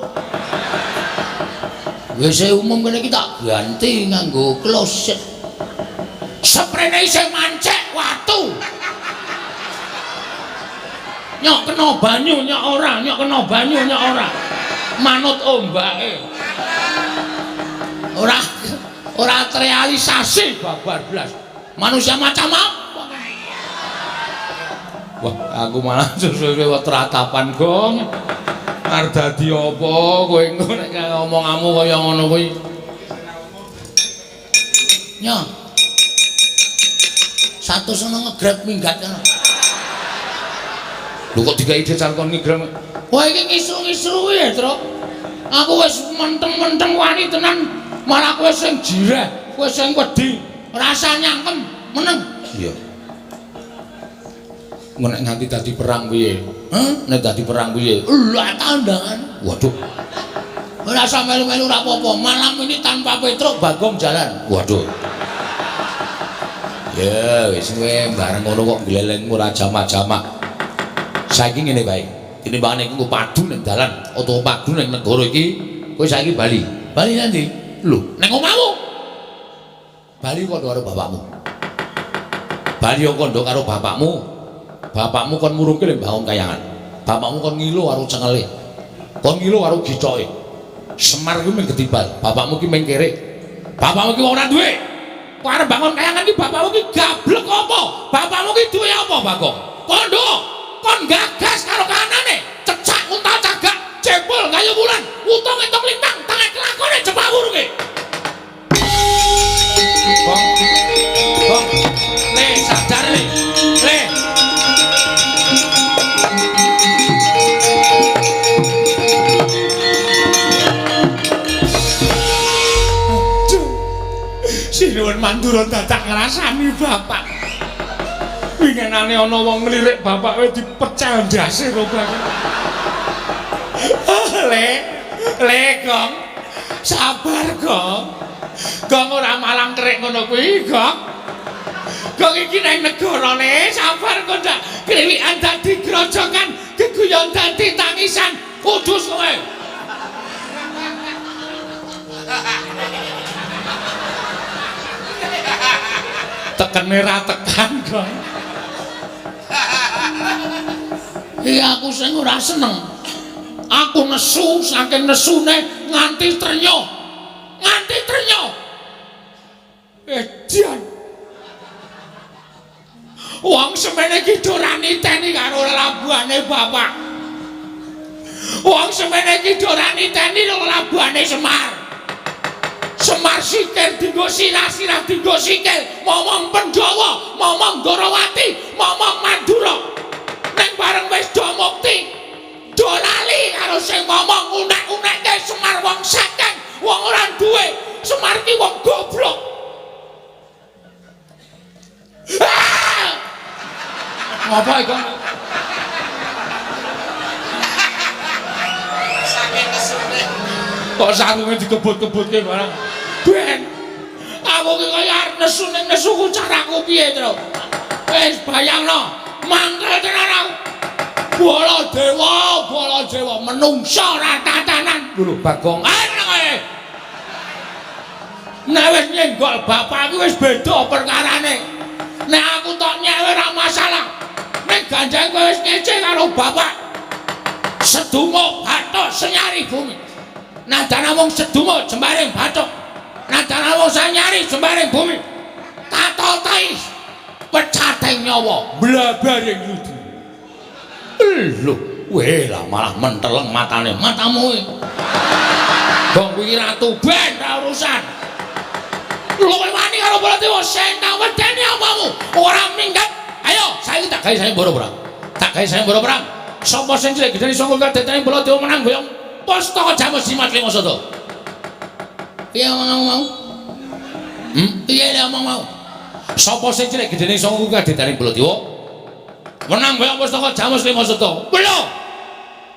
WC umum kene iki tak ganti nganggo kloset. Seprene isih mancek watu. Nyok kena banyu nyok ora, nyok kena banyu nyok ora. Manut ombake. Ora ora terrealisasi babar blas. Manusia macam apa? Wah, aku malah suwe-suwe tratapan, Gong. Arep dadi apa kowe engko nek omonganmu kaya ngono kuwi. Nyo. Satu sono ngegrab minggat kono. Lho kok dikai decan kon ngegrab? Wah iki ngisru-ngisru ya, Truk. Aku wis menteng-menteng wani tenan, malah kowe sing jireh, kowe sing wedi, rasa nyangkem meneng. Iya. Nek nganti dadi perang piye? Hah? Nek dadi perang piye? Lah tandangan. Waduh. Ora usah melu-melu ora apa-apa. Malam ini tanpa Petruk Bagong jalan. Waduh. Ya wis kowe bareng ngono kok glelengmu ora jamak-jamak. Saiki ngene bae. Tinimbangane iku padu ning dalan utawa padu ning negara iki, kowe saiki bali. Bali nanti? Lho, ning omahmu. Bali kandha karo bapakmu. Bali kandha karo bapakmu. Bapakmu kon murungke lho bangun kayangan. Bapakmu kon ngilo karo cengele. Kon ngilo karo gicoke. Semar kuwi mung ketibal, bapakmu ki mung kerek. Bapakmu ki wong ora duwe. Kok arep bangun kayangan ki bapakmu ki gablek apa? Bapakmu ki duwe apa, Bagong? Kondo, kon gagas karo kanane, cecak untal cagak, jebol kayu wulan, utung entuk lintang, tangan kelakone jepak wurunge. Bong. Bong. Le sadar le. Le. Sinuwun Mandura dadak ngrasani bapak. Winginane ana wong nglirik bapak wis dipecel ndase kok. Le, le Gong. Sabar Gong. Gong ora malang kerik ngono kuwi, Gong. Gong iki nang negara le, sabar kok ndak kriwikan dadi grojokan, geguyon dadi tangisan. Kudus kowe. Tekene ra tekan, Gong. Iya aku sing ora seneng. Aku nesu saking nesune nganti trenyo. Nganti trenyo. Edan. Wong semene iki ora niteni karo lelabuhane bapak. Wong semene iki ora niteni lelabuhane Semar. Semar sikil dinggo sirah, sirah dinggo sikil, momong Pandhawa, momong Ndorowati, momong Mandura. Ning bareng wis do mukti, do lali karo sing momong unek-unekke Semar wong sekeng, wong ora duwe. Semar ki wong goblok. Ah! Ngapa iku? Saking kesune. Kok sarunge dikebut-kebutke barang. Ben. Aku ki kaya arep nesu ning nesuku caraku piye, Tru? Wis bayangno, mangkel tenan aku. Baladewa, Baladewa menungsa ora tatanan. Lho Bagong. Ayo nang kowe. Nek wis nyenggol bapak iki wis beda perkarane. Nek aku tok nyewe ora masalah. Nek ganjang kowe wis ngece karo bapak. Sedumuk bathuk senyari bumi. Nadan namung sedumuk jembaring bathuk. Nadan namung sanyari jembaring bumi. Tatotai pecating nyawa blabaring yudi. Lho, weh lah malah menteleng matane. Matamu iki. Gong kuwi ratu ben ra urusan. Lho kowe wani karo Baladewa sing tak wedeni apamu? Ora minggat. Ayo, saiki tak gawe sayembara perang. Tak gawe sayembara perang. Sapa sing cilik gedene sangka kadetane Baladewa menang boyong pustaka Jamus Jimat Lima Sada. Piye omong mau? Piye le omong mau? Sapa sing cilik gedene sangka kadetane Baladewa menang boyong pustaka Jamus Lima Sada. Lho.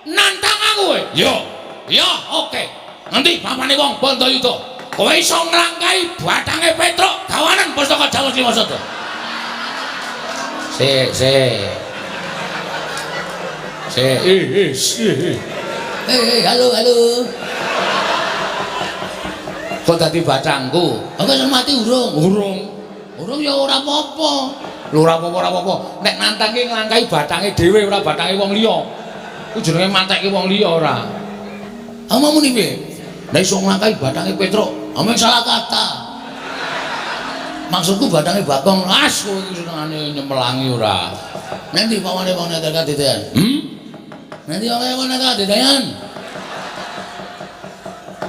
Nantang aku kowe. Yo. Yo, oke. Nanti papane wong Bandayuda. Kowe iso nglangkahi bathange Petruk gawanen pustaka Jamus Lima Sada. Sik, sik. Sik, sik. Halo, halo. Kok dadi batangku? Aku wis mati urung. Urung. Urung ya ora apa-apa. Lho ora apa-apa, ora apa-apa. Nek nantang ki nglangkahi bathange dhewe ora bathange wong liya. Ku jenenge matekke wong liya ora. Omongmu ni piye? Nek iso nglangkahi bathange Petruk, omong salah kata. Maksudku bathange Bagong. As kowe iki senengane nyemelangi ora. Nanti pawane wong netel kadedean. Nanti pawane wong netel kadedean.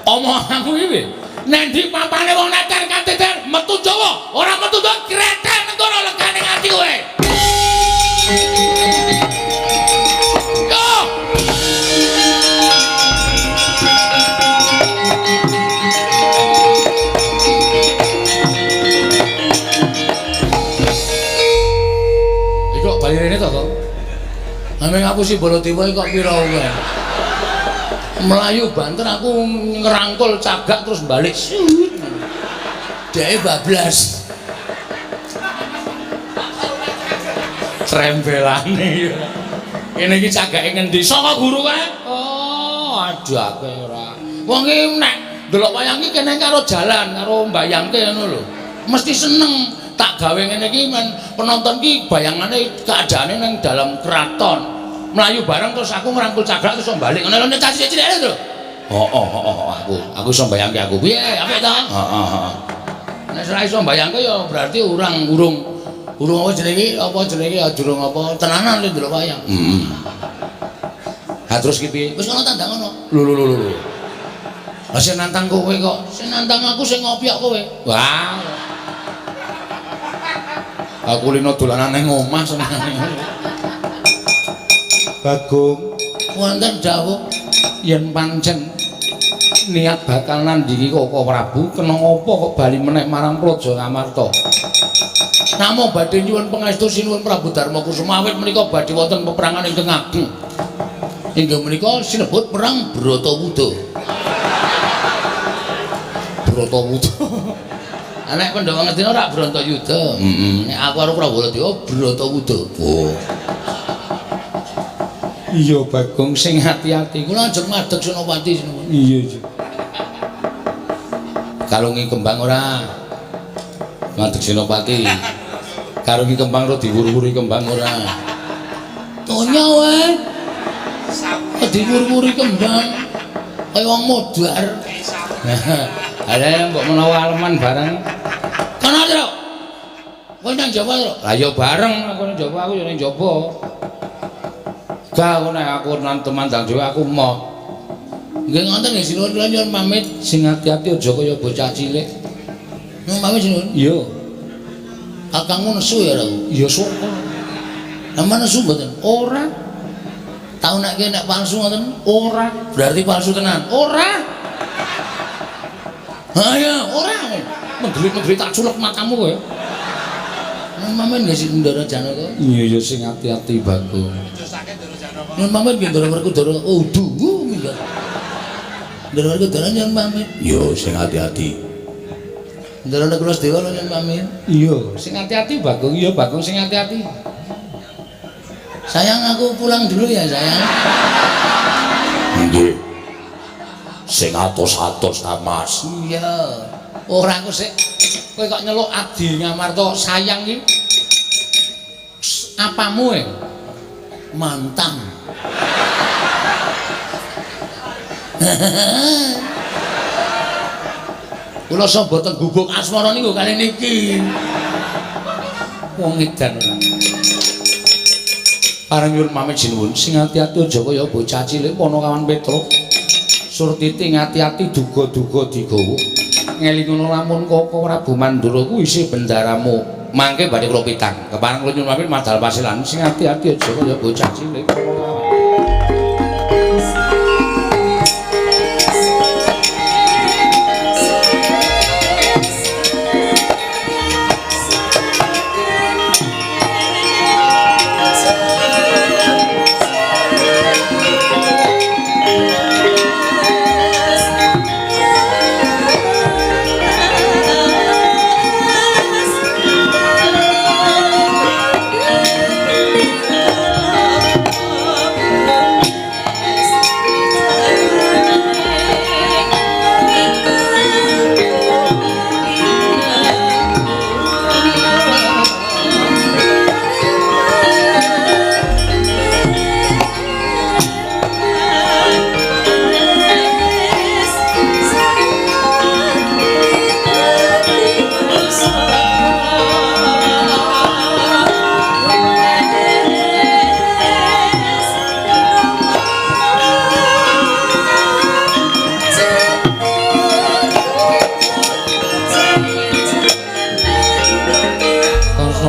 Omonganmu iki piye? Nanti papane wong netel kadedean metu Jawa, ora metu Jawa gretel negara legane ati kowe. Yo. Iku bali rene to, Kok? Ame ngapusi Baladewa kok pira kowe. Melayu banter aku ngerangkul cagak terus balik. Dheke bablas. Trembelane. Kene iki cagake ngendi? Saka guru kae. Oh, aduh aku ora. Wong iki nek ndelok wayang iki kene karo jalan, karo mbayangke ngono lho. Mesti seneng. Tak gawe ngene iki men penonton iki bayangane keadaane ning dalam keraton. Melayu bareng terus aku ngrangkul cagak terus balik. Ngono lho cah cilik-cilik lho. Heeh, heeh, aku iso mbayangke aku. Piye, apik ta? Heeh, heeh. Nek ora iso mbayangke ya berarti urang urung urung apa jenenge ya durung apa tenanan lho ndelok wayang. Heeh. Ha terus ki piye? Wis ngono tandang ngono. Lho lho lho lho. Lah sing nantang kowe kok. Sing nantang aku sing ngopiok kowe. Wah. Aku lino dolanan ning omah senengane. Bagong, wonten dawuh yen pancen niat bakal nandingi Koko Prabu, kena apa kok bali meneh marang Praja Ngamarta? Namung badhe nyuwun pangestu sinuwun Prabu Darma Kusuma awit menika badhe wonten peperangan ingkang ageng. Inggih menika sinebut perang Bratawuda. Bratawuda. Nek Pandhawa Ngastina ora Bratayuda. Heeh. Nek aku karo Prabu Baladewa Bratawuda. Oh. Iya Bagong sing hati-hati. Kula ajeng madeg Senopati sinuwun. Iya, iya. Kalungi kembang ora? Madeg Senopati. Kalungi kembang ora diwur-wuri kembang ora? Tonya wae. Diwur-wuri kembang. Kaya wong modar. Ada mbok menawa aleman bareng. Kono Tru. Kowe nang Jawa, Tru? Lah ya bareng aku nang Jawa, aku ya nang Jawa. Gak aku nek aku nang temandang dhewe aku moh. Nggih ngoten nggih sinuwun kula nyuwun pamit. Sing ati-ati aja kaya bocah cilik. Nyuwun pamit sinuwun. Iya. Kakangmu nesu ya, Ra? Iya syukur. Lah nesu mboten? Ora. Tau nek nek palsu ngoten? Ora. Berarti palsu tenan. Ora. Ha ya, ora. Mendelit-mendelit tak culek matamu kowe. Nyuwun pamit nggih sing Ndara Janaka. Iya ya sing ati-ati Bagong. Nyuwun pamit nggih Ndara Werkudara. Oh, duh minggat. Ndara Werkudara nyuwun pamit. Iya sing ati-ati. Ndara Nakula Dewa nyuwun pamit. Iya, sing ati-ati Bagong. Iya Bagong sing ati-ati. Sayang aku pulang dulu ya, sayang. Nggih. Sing atos-atos ta, Mas. Iya. Ora aku sik kowe kok nyeluk Adi Ngamarta sayang iki. Apamu e? Mantan. Kula sok mboten guguk asmara niku kali niki. Wong edan ora. Pareng nyuwun pamit sinuwun sing ati-ati aja kaya bocah cilik Panakawan Petruk. Surtiti ngati-ati duga-duga digawa. Ngelingono lamun Koko Prabu Mandura kuwi isih bendaramu. Mangke badhe kula pitang. Kepareng kula nyuwun pamit madal pasilan sing ati-ati aja kaya bocah cilik Panakawan.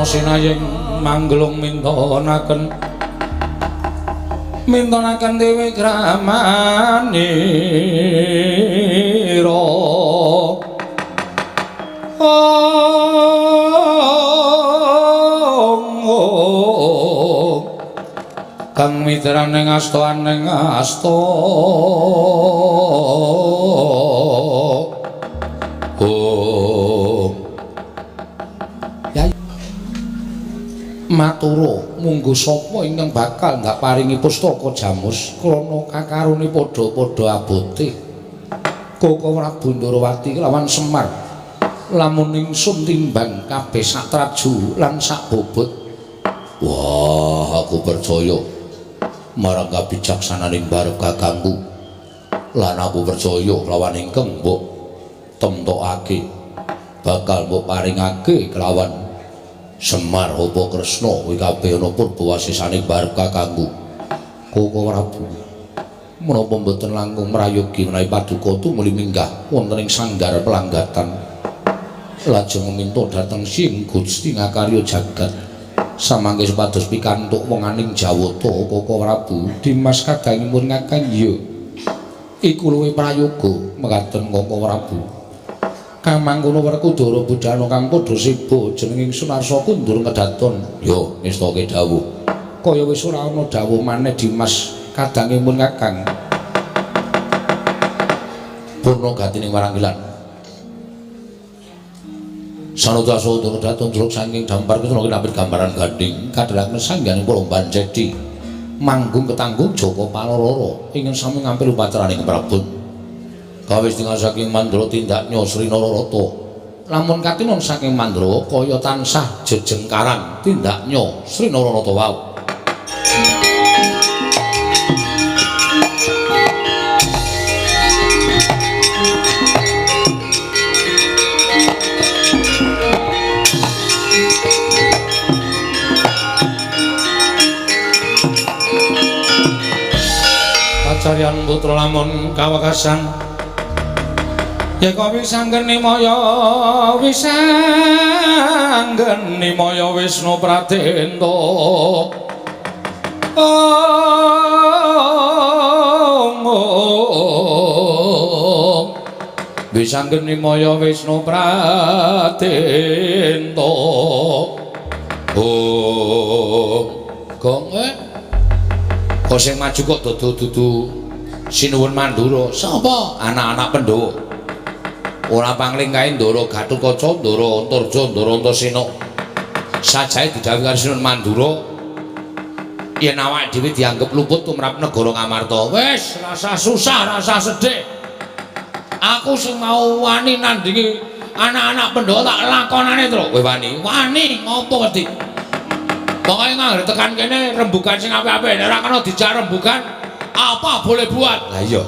Sinayeng manggelung mintonaken mintonaken dewi kramanira Kang mitrane ngasta aning asta. Oh. Ya matura munggo sapa ingkang bakal ndak paringi pustaka jamus krana kakarone padha-padha abote. Koko Prabu Ndorowati lawan Semar lamun ingsun timbang kabeh sak traju lan sak bobot. Wah, aku percaya marang kabijaksananing barep kakangku lan aku percaya lawan ingkang mbok temtokake bakal mbok paringake kelawan Semar apa Kresna kuwi kabeh ana purbawasisane barep kakangku. Koko Prabu menapa mboten langkung mrayogi menawi paduka tumuli minggah wonten ing sanggar pelanggatan lajeng minta dhateng Sing Gusti ngakarya jagat samangke supados pikantuk wenganing Jawata. Koko Prabu Dimas kadangipun kakang iya iku luwih prayoga mekaten Koko Prabu. Kang mangkono Werkudara budhana kang padha seba jenenging Sunarsa kundur kedaton. Yo ngestake dawuh kaya wis ora ana dawuh maneh Dimas kadangipun kakang. Purna gatining waranggilan Sanudasa Udara daton jeluk saking dampar Kresna kinapit gambaran gandhing kadhelaken sangganing Palomban Cedi manggung ketanggung Jaka Palororo ingkang sami ngampil upacaraning Prabon. Kawis tingal saking Mandra tindaknya Sri Nararata lamun katinon saking Mandra kaya tansah jejengkaran tindaknya Sri Nararata wau. Kacarian putra lamun kawekasan yeka wisanggeni maya wisanggeni maya Wisnu Pradenta. Om wisanggeni maya Wisnu Pradenta. Om gong kok sing maju kok dudu-dudu Sinuwun Mandura. Sapa? Anak-anak Pandhawa. Ora pangling kae Ndara Gatotkaca, Ndara Antarja, Ndara Antasena. Sajae didhawuhi karo Sinuwun Mandura yen awake dhewe dianggep luput tumrap negara Ngamarta. Wis, rasa susah, rasa sedih. Aku sing mau wani nandingi anak-anak Pandhawa tak lakonane, Tru. Kowe wani? Wani ngopo wedi? Pokoke nganggo tekan kene rembugan sing apik-apik, nek ora kena dijak rembugan apa boleh buat. Lah iya.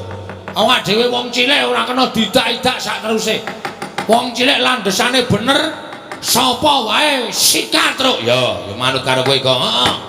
Awak dhewe wong cilik ora kena didak-idak sak teruse. Wong cilik landhesane bener, sapa wae sikat, Truk. Ya, ya manut karo kowe kok. Heeh.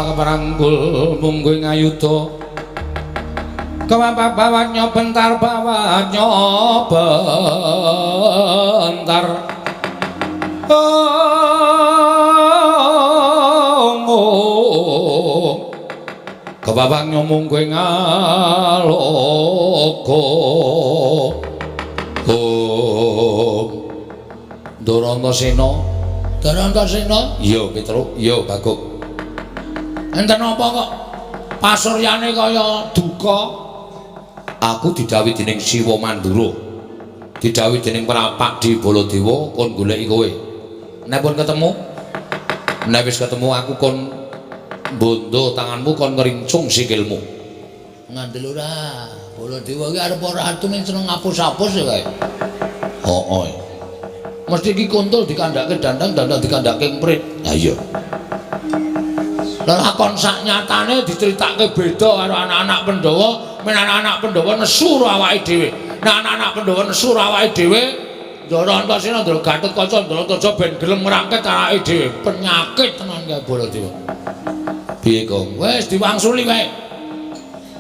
Keparangkul mungguh ngayuda kewapa bawatnya bentar bawatnya bentar. Oh, kewapanya mungguh ngaloka. Oh, Ndara Antasena, Ndara Antasena, iya Petruk, iya Baguk. Enten apa kok pasuryane kaya duka? Aku didhawuhi dening Siwa Mandura, didhawuhi dening Prapak di Baladewa kon goleki kowe. Nek pun ketemu, nek wis ketemu aku kon bondo tanganmu kon ngrincung sikilmu. Ngandel ora? Baladewa iki arep ora atu ning seneng ngapus-apus ya kae. Oh, oh. Mesti iki kuntul dikandhake dandang, dandang dikandhake emprit. Ha iya. Lakon sak nyatane diceritake beda karo anak-anak Pandhawa, men anak-anak Pandhawa nesu karo awake dhewe. Nek anak-anak Pandhawa nesu karo awake dhewe, Ndara Antasena, Ndara Gatotkaca, Ndara Antaja ben gelem ngrangket awake dhewe. Penyakit tenan kae Baladewa. Piye, Gong? Wis diwangsuli wae.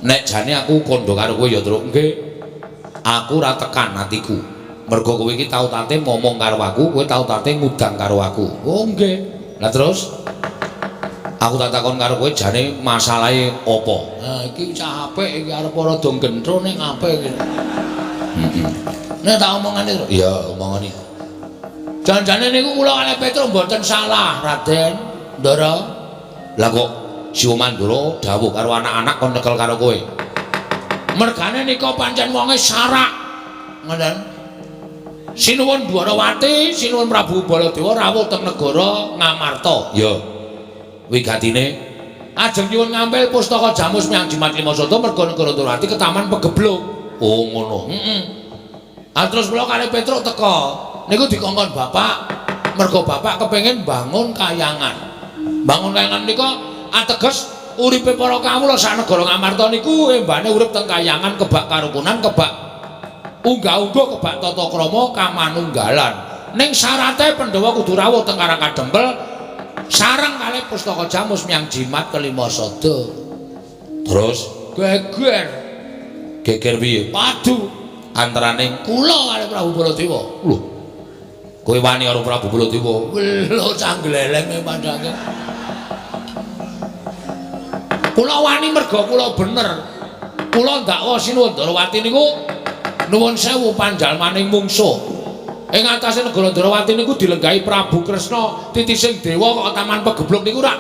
Nek jane aku kandha karo kowe ya, Truk. Nggih. Aku ora tekan atiku. Mergo kowe iki tau tate ngomong karo aku, kowe tau tate ngudang karo aku. Oh, nggih. Lah terus aku tak takon karo kowe jane masalahe apa? Ha iki cah apik iki arep rada gentro ning apik iki. Heeh. Nek tak omongane, Truk. Iya, omongane. Janjane niku kula kalih Petruk mboten salah, Raden. Ndara. Lah kok Siwa Mandura dawuh karo anak-anak kon nekel karo kowe? Mergane nika pancen wonge sarak. Ngoten. Sinuwun Dwarawati, sinuwun Prabu Baladewa rawuh teng negara Ngamarta. Ya. Wigatine ajeng nyuwun ngampil pustaka Jamus Miang Jimat Lima Sada merga negara Dwarawati ketaman pegebluk. Oh ngono. Heeh. Ah terus kula kalih Petruk teka. Niku dikongkon bapak, merga bapak kepengin bangun kayangan. Bangun kayangan nika ateges uripe para kawula sak negara Ngamarta niku embane urip teng kayangan kebak karukunan, kebak unggah-ungguh, kebak tata krama kamanunggalan. Ning syarate Pandhawa kudu rawuh teng Karang Kadempel sareng kalih pustaka Jamus Miang Jimat Kelima Sada. Terus geger. Geger piye? Padu antarane kula kalih Prabu Baladewa. Lho. Kowe wani karo Prabu Baladewa? Lho cah gleleng padake. Kula wani merga kula bener. Kula ndakwa Sinuwun Darawati niku nuwun sewu panjalmaning mungsuh. Ing atase negara Darawati niku dilenggahi Prabu Kresna titising dewa kok taman pegebluk niku rak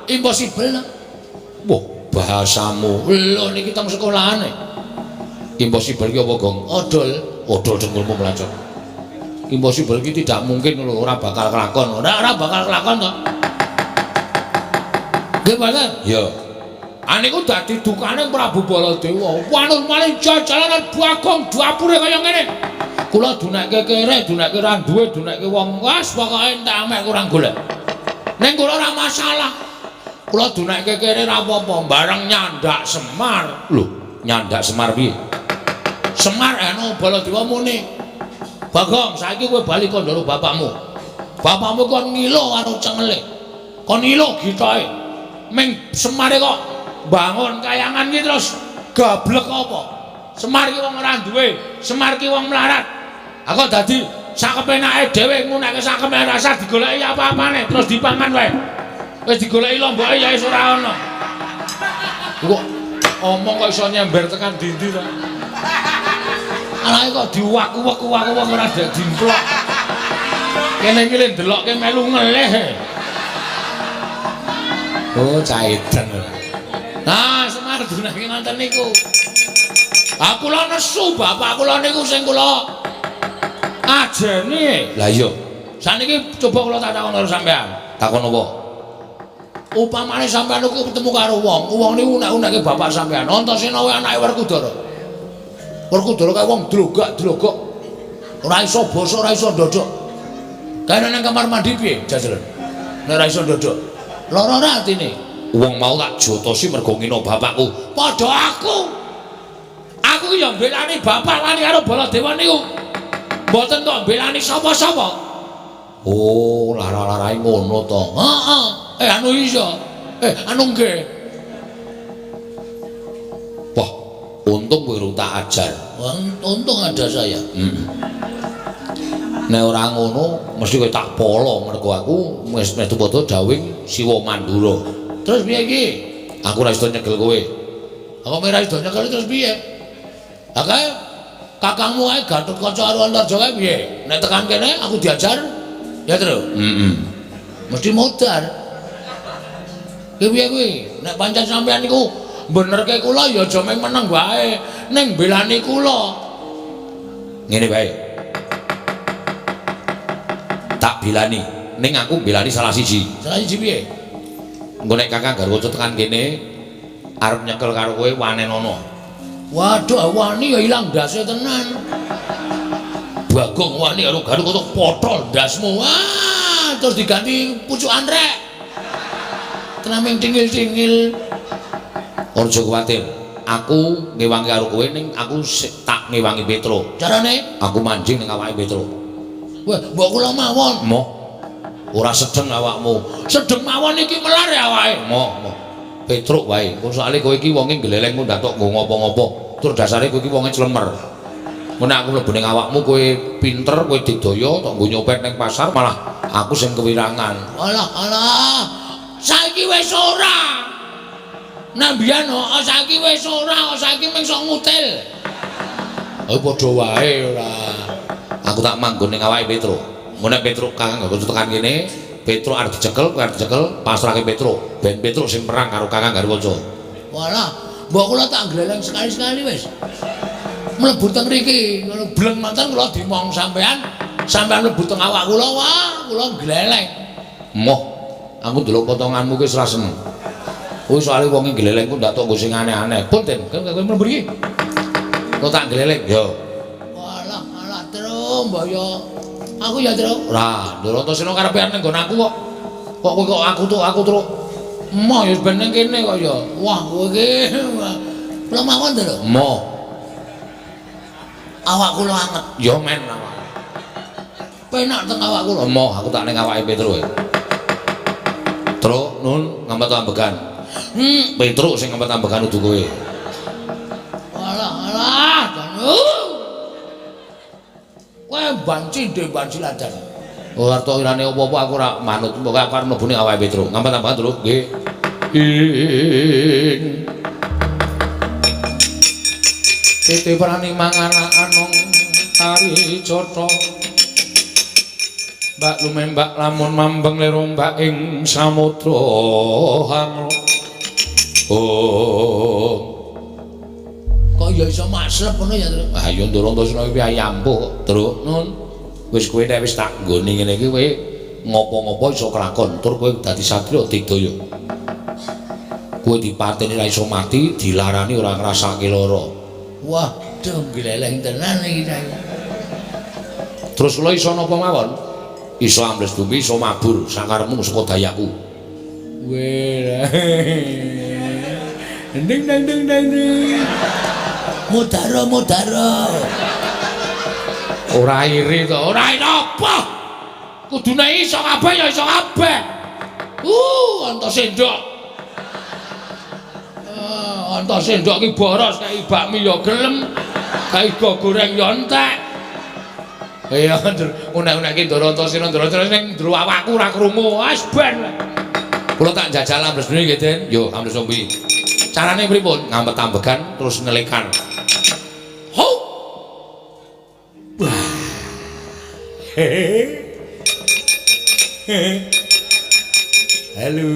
impossible. Wah, bahasamu. Lho niki teng sekolahane. Impossible ki apa, Gong? Odol. Odol dengkulmu mlacot. Impossible ki tidak mungkin lho, ora bakal kelakon. Ora bakal kelakon to. Nggih mboten? Ya. Aniku dadi dukane Prabu Baladewa. Wanul malih jajalanan Bagong dapure kaya ngene. Kula dunekke kere, dunekke ra duwe, dunekke wong. Wes pokoke entek amek kurang golek. Ning kula ora masalah. Kula dunekke kere ra apa-apa, bareng nyandak Semar. Lho, nyandak Semar piye? Semar anu Baladewa muni. Bagong, saiki kowe bali kandha bapakmu. Bapakmu kon ngilo karo cengele. Kon ngilo gitoke. Ming Semare kok bangun kayangan iki terus gablek apa? Semar iki wong ora duwe, Semar iki wong melarat. Aku dadi sakepenake dhewe nguneke sakepenake rasa digoleki apa-apane terus dipangan wae. Wis digoleki lomboke ya wis ora ana. Kok omong kok iso nyember tekan dindi to? Anake kok diwaku-waku-waku ora dimplok. Kene iki le ndelokke melu ngelih. Oh, caidan. Nah, Semar dunake ngoten niku. Ah kula nesu bapak kula niku sing kula ajeni. Lah iya. Saniki coba kula tak takon karo sampean. Takon apa? Upamane sampean niku ketemu karo wong, wong niku unek-unekke bapak sampean. Antasena wae anake Werkudara. Werkudara kae wong drogak-drogok. Ora iso basa, ora iso ndodok. Kae nang kamar mandi piye jajalan? Nek ora iso ndodok. Lara ora atine? Wong mau tak jotosi mergo ngina bapakku. Padha aku. Aku ki ya mbelani bapak wani karo Baladewa niku. Mboten kok mbelani sapa-sapa. Oh, lara-larae ngono to. Heeh. Anu iya. Anu nggih. Wah, untung kowe urung tak ajar. Wah, untung ada saya. Heeh. Nek ora ngono mesti kowe tak polo mergo aku wis metu padha dawing Siwa Mandura. Terus piye iki? Aku ora iso nyegel kowe. Aku ora iso nyekel terus piye? Lah kae kakangmu kae Gatotkaca karo Antarja kae piye? Nek tekan kene aku diajar ya, Tru? Heeh. Mesti modar. Ki piye kuwi? Nek pancen sampean niku benerke kula ya aja mung meneng wae, ning belani kula. Ngene wae. Tak bilani, ning aku belani salah siji. Salah siji piye? Engko nek Kakang Garwaca tekan kene arep nyekel karo kowe wanenono. Waduh, wani ya ilang ndase tenan. Bagong wani karo Garut potol ndasmu. Wah, terus diganti pucukan rek. Tenaming tingil-tingil. Aja kuwatir. Aku ngewangi karo kowe ning aku tak ngewangi Petro. Carane? Aku manjing ning awake Petro. Wah, mbok kula mawon. Moh. Ora sedeng awakmu. Sedeng mawon iki melar ya awake. Moh, moh. Petruk wae. Engko soalé kowe iki wonge gleleng kok ndatok nggo ngopo-ngopo. Tur dasare kowe iki wonge clemer. Mun aku mlebu ning awakmu kowe pinter, kowe didaya tok nggo nyopet ning pasar malah aku sing kewirangan. Alah, alah. Saiki wis ora. Nek mbiyen kok saiki wis ora, saiki mung sok ngutil. Oh padha wae ora. Aku tak manggon ning awake Petro. Mun nek Petro Kakang Garut tekan kene, Petro arep dicekel, kowe arep dicekel, pasrahke Petro. Ben Petro sing perang karo Kakang Garwaca. Walah, mbok kula tak gleleng sekali-sekali wis. Mlebu teng mriki, ngono bleng manten kula dimong sampean, sampean mlebu teng awak kula, wah, kula gleleng. Moh, aku ndelok potonganmu ki wis ra seneng. Kuwi soalé wong gleleng ku ndak tok nggo sing aneh-aneh. Punten, kowe mlebu mriki. Kok tak gleleng? Yo. Walah, alah, Tru, mbok yo. Aku ya, Tru. Ora, Ndoro Antasena karepe arep ning nggon aku kok. Kok kowe kok aku tuk, aku truk. Moh ya ben ning kene kok ya. Wah, kowe iki. Kula mawon, Tru. Moh. Awak kula anget. Ya men awak. Penak teng awak kula. Moh, aku tak ning awake Petro. Truk nun ngamet ambegan. Petruk sing ngamet ambegan udu kowe. Alah, alah, janu. Kowe banci ndek banci ladan. Ora tok irane apa-apa aku ora manut. Pokoke aku arep mlebu ning awake Petruk. Ngamet ambegan, Truk. Nggih. Ing Titi prani mangan anong tari cotho. Mbak lumembak lamun mambeng lirombak ing samudra hanglo. Oh. Kok ya iso maslep ngono ya, Truk? Ah ya Ndoro Antasena iki ampuh kok, Truk. Nun. Wis kowe nek wis tak nggoni ngene iki kowe ngopo-ngopo iso kelakon, tur kowe dadi satriya digdaya. Kowe dipateni ora iso mati, dilarani ora ngrasake lara. Wah, duh gleleng tenan iki saiki. Terus kula iso napa mawon? Iso ambles bumi, iso mabur sakarepmu saka dayaku. Weh. Ding dang ding dang ding. Mudaro mudaro. Ora iri to, ora iri apa? Kudune iso kabeh ya iso kabeh. Anto sendok. Anto sendok ki boros kae bakmi ya gelem, kae go goreng ya entek. Iya, unek-unek ki Ndoro Antasena, Ndoro Antasena ning njero awakku ora krungu. Wis ben. Kula tak jajal ambles mriki nggih, Den. Yo, ambles ombi. Carane pripun? Ngamet ambegan terus ngelekan. Ho. Wah. Halo.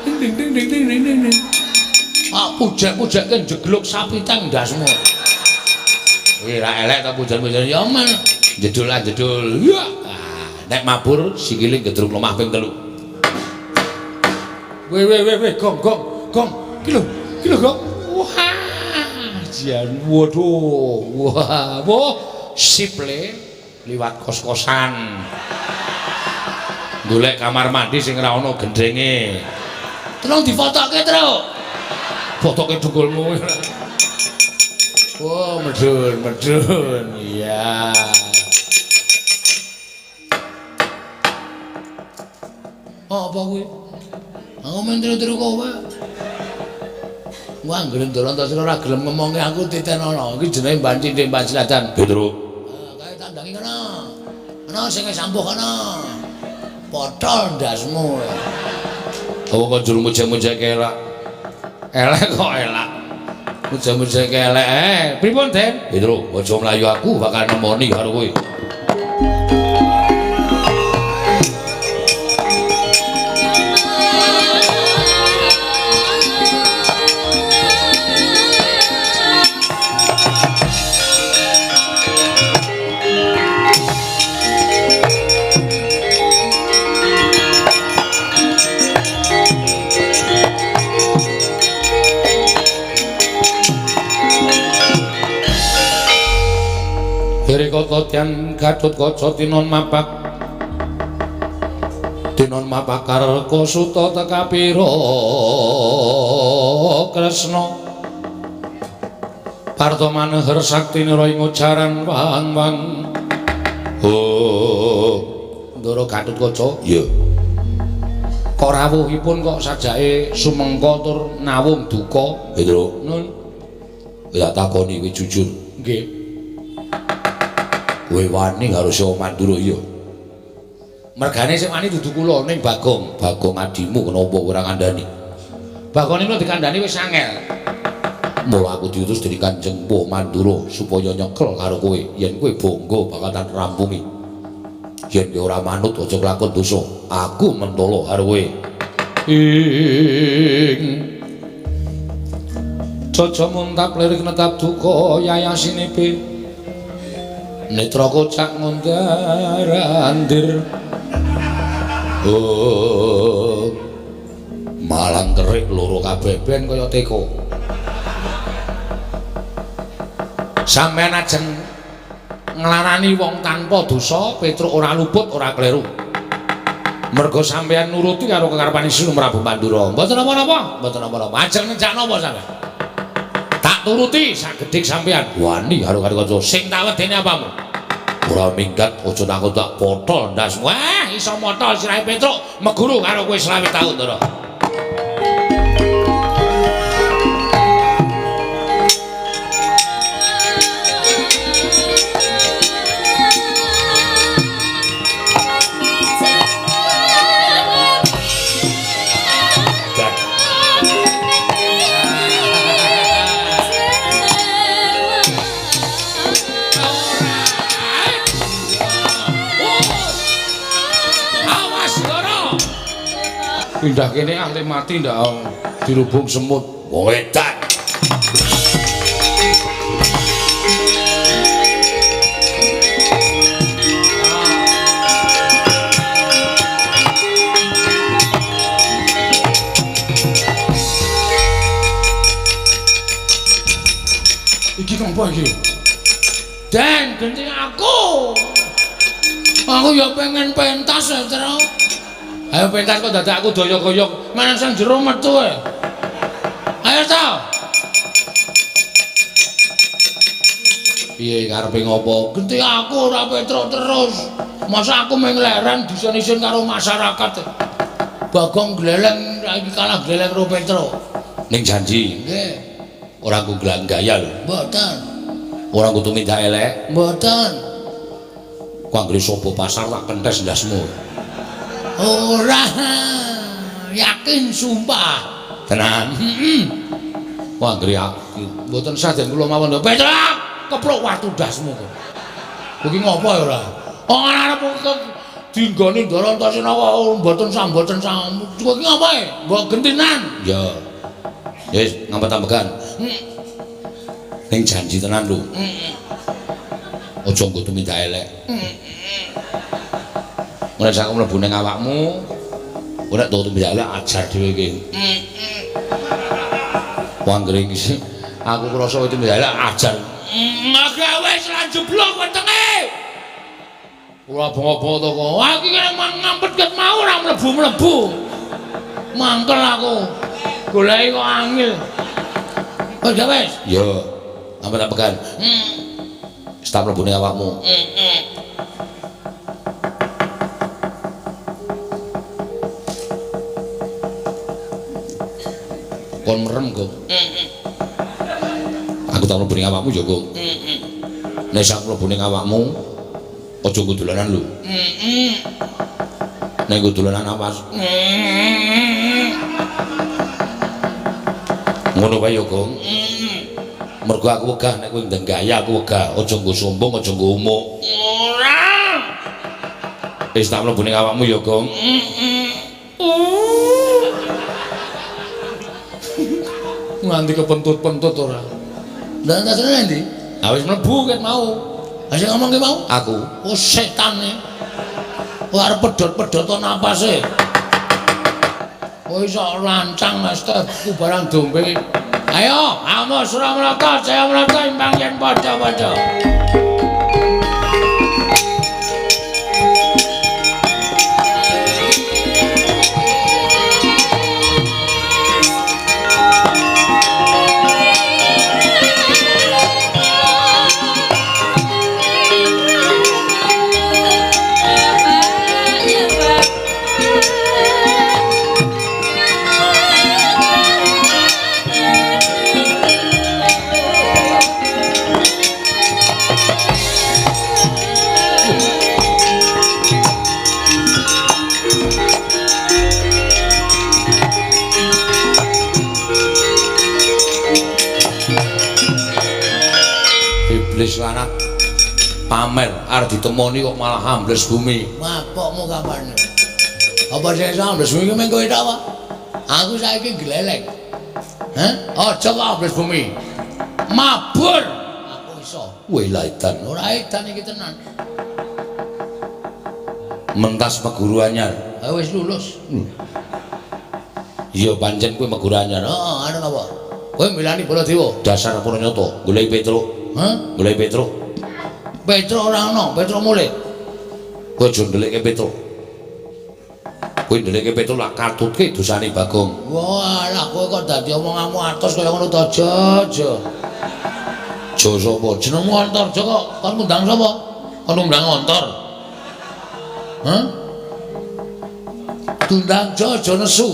Ding ding ding ding ding ding. Ah, pujek-pujekke njegluk sapi teng ndasmu. Kuwi ra elek ta pujan-pujan ya men. Jedul lah jedul. Ya. Ah, nek mabur sikile gedruk lemah ping 3. Weh weh weh weh gong gong gong. Iki lho, iki lho gong. Wah, jan waduh. Wah, wah sip le liwat kos-kosan. Golek kamar mandi sing ora ana gendenge. Tolong difotoke, Truk. Fotoke dengkulmu. Oh, medun, medun. Iya. Oh, apa kuwi? Aku men tiru-tiru kowe. Wah, anggere Ndoro Antasena ora gelem ngomongke aku titenono. Iki jenenge banci ndek Banci Ladan. Petruk. Kae tandangi kono. Ana sing sambuh kono. Potol ndasmu. Apa kok jur mujek-mujeke elak? Elek kok elak. Mujek-mujeke elek. Pripun, Den? Petruk, aja mlayu aku bakal nemoni karo kowe. Kata tian Gatotkaca tinon mapak tinon mapak karka suta tekapira Kresna Parta maneher sakti nira ing ujaran wang-wang. Oh, Ndara Gatotkaca, iya. Kok rawuhipun kok sajake sumengka tur nawung duka? Nggih, Nun. Tak takoni kowe jujur. Nggih. Kowe wani karo Sawa Mandura iya. Mergane sing wani dudu kula ning Bagong, Bagong adimu kenapa ora ngandani. Bagong niku dikandani wis angel. Mula aku diutus dening Kanjeng Mpu Mandura supaya nyekel karo kowe yen kowe bangga bakal tak rampungi. Yen kowe ora manut aja kelakon dosa, aku mentolo karo kowe. Ing Caca muntap lirik netap duka yayasinipe netra kocak ngundar andir. Oh, malang kerik loro kabeh ben kaya teko. Sampeyan ajeng nglarani wong tanpa dosa, Petruk ora luput, ora kleru. Mergo sampeyan nuruti karo kekarepane Sri Prabu Mandura. Mboten napa-napa, mboten napa-napa. Ajeng nejak napa sampeyan? Tak turuti sak gedhik sampeyan. Wani karo kanca sing tak wedeni apamu? Ora minggat, aja takut tak potol ndas. Wah, iso motol sirahe Petruk meguru karo kowe 25 taun, Ndara. Pindah kene ahli mati ndak dirubung semut. Wong edan. Iki ngopo iki? Den, genti aku. Aku ya pengen pentas ya, Tru. Ayo pentas kok dadak aku doyok-doyok. Manang sang jero metu e. Ayo ta. Piye karepe ngopo? Genti aku ora Petruk terus. Masa aku mung leren disen-isen karo masyarakat. Bagong gleleng iki kalah gleleng karo Petruk. Ning janji. Nggih. Ora nggo gaya lho. Mboten. Ora nggo tumindak elek. Mboten. Ku anggere sapa pasar tak kentes ndasmu. Ora yakin sumpah. Tenan. Heeh. Wah anggere aku mboten sah den kula mawon. Petruk, keplok watu ndasmu. Kowe iki ngopo ya ora? Ora arep dinggoni Ndara Antasena kok mboten sah mboten sah. Kowe iki ngopo e? Mbok gentinan. Ya. Wis ngampet-ambekan. Ning janji tenan lho. Heeh. Aja nggo tumindak elek. Ora sak mlebu ning awakmu, ora tok tumindak elek ajar dhewe iki. Wong anggere iki aku krasa kowe tumindak elek ajar. Maka wis lan jeblok wetenge. Ora bongo-bongo to kok. Wah iki kene ngampet ket mau ora mlebu-mlebu. Mangkel aku. Goleki kok angel. Wis wis. Ya. Ngampet-ambekan. Wis tak mlebu ning awakmu. Kon merem, Gong. Aku tak mlebu ning awakmu ya, Gong. Nek sak mlebu ning awakmu aja nggo dolanan lho. Nek nggo dolanan awas. Ngono wae ya, Gong. Mergo aku wegah nek kowe ndang gaya aku wegah, aja nggo sombong, aja nggo umuk. Ora. Wis tak mlebu ning awakmu ya, Gong. Nganti kepentut-pentut ora. Lah tasane endi? Ha wis mlebu ket mau. Ha sing ngomong ki mau? Aku. Oh setan e. Kok arep pedhot-pedhotan napase. Oh iso lancang Mas ku barang dombe. Ayo, amo Suramrata, Jayamrata imbang yen padha-padha. Iblis lanat pamer arep ditemoni kok malah ambles bumi. Mapokmu kapan? Apa sing iso ambles bumi ki mung kowe tok apa? Aku saiki gleleng. Hah? Aja kok ambles bumi. Mabur. Aku iso. Weh lah edan. Ora edan iki tenan. Mentas meguru anyar. Ha wis lulus. Iya pancen kowe meguru anyar. Heeh, arep apa? Kowe milani Baladewa. Dasar Puranyata, goleki Petruk. Hah? Goleki Petruk. Petruk ora ana, Petruk mulih. Kowe aja ndelikke Petruk. Kowe ndelikke Petruk lak katutke dosane Bagong. Wah, lah kowe kok dadi omonganmu atos kaya ngono to, aja, aja. Jo sapa? Jenengmu Antarja kok kon ngundang sapa? Kon ngundang Antar. Hah? Tundang Jo aja nesu.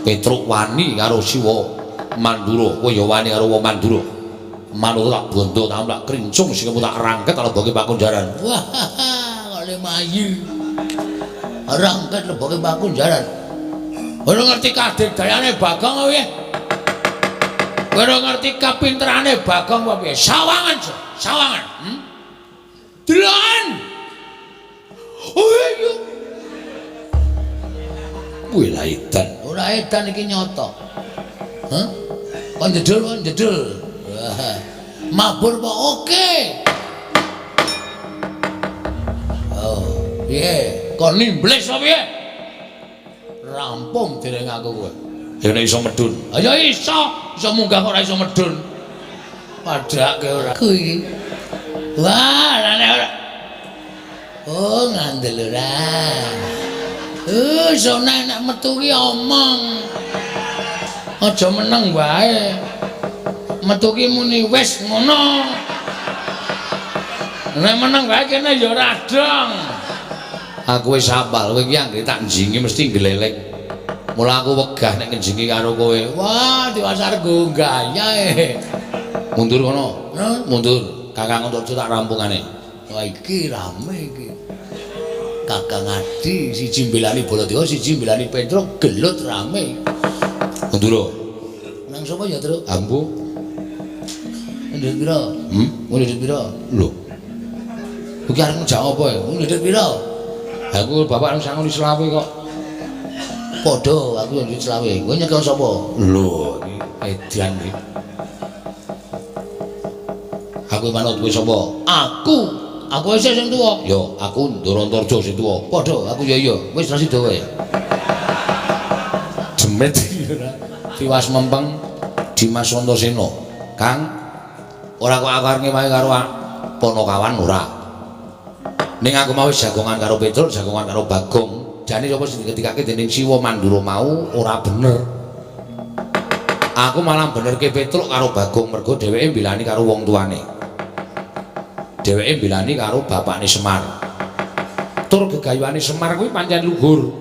Petruk wani karo Siwa Mandura, kowe ya wani karo wong Mandura. Manut tak bondo, tak tak krincung sikilmu tak rangket leboke pakunjaran. Wah, kok le mayu. Rangket leboke pakunjaran. Ora ngerti kadidayane Bagong apa piye? Ora ngerti kapinterane Bagong apa piye? Sawangan, Jo, sawangan. Deloken. Oh iya. Kuwi lah edan. Ora edan iki nyata. Hah? Kon jedul, kon jedul. Wah. Mabur apa oke? Oh, piye? Kon nimblis apa piye? Rampung dereng aku kowe. Ya nek iso medun. Ha ya iso, iso munggah kok ora iso medun. Padhake ora. Kuwi. Wah, lah nek ora. Oh, ngandel ora. Iso nek metu ki omong. Aja meneng wae. Metu ki muni wis ngono. Nek meneng wae kene ya ora dong. Aku wis hafal, kowe iki anggere tak njingi mesti gleleng. Mula aku wegah nek ngenjingi karo kowe. Wah, diwasar nggo gaya e. Mundur kono. Hah? Mundur. Kakang Antarja tak rampungane. Wah, iki rame iki. Kakang Adi siji mbelani Baladewa, siji mbelani Petruk, gelut rame. Mundur. Nang sapa ya, Truk? Ambu. Ndhit pira? Ndhit pira? Lho. Iki arep ngejak apa ya? Ndhit pira? Aku bapak nang sangoni selawe kok. Padha, aku yo ndhit selawe. Kowe nyekel sapa? Lho, iki edan iki. Aku manut kowe sapa? Aku. Aku wis sing tuwa. Yo, aku Ndara Antarja sing tuwa. Padha, aku ya iya. Wis ra sida wae. Jemet iki ora. Tiwas mempeng Dimas Antasena. Kang, ora kok aku arep ngewahi karo Panakawan ora. Ning aku mau jagongan karo Petruk, jagongan karo Bagong. Jane sapa sing diketikake dening Siwa Mandura mau ora bener. Aku malah benerke Petruk karo Bagong mergo dheweke mbilani karo wong tuane. Dheweke mbilani karo bapakne Semar. Tur gegayuhane Semar kuwi pancen luhur.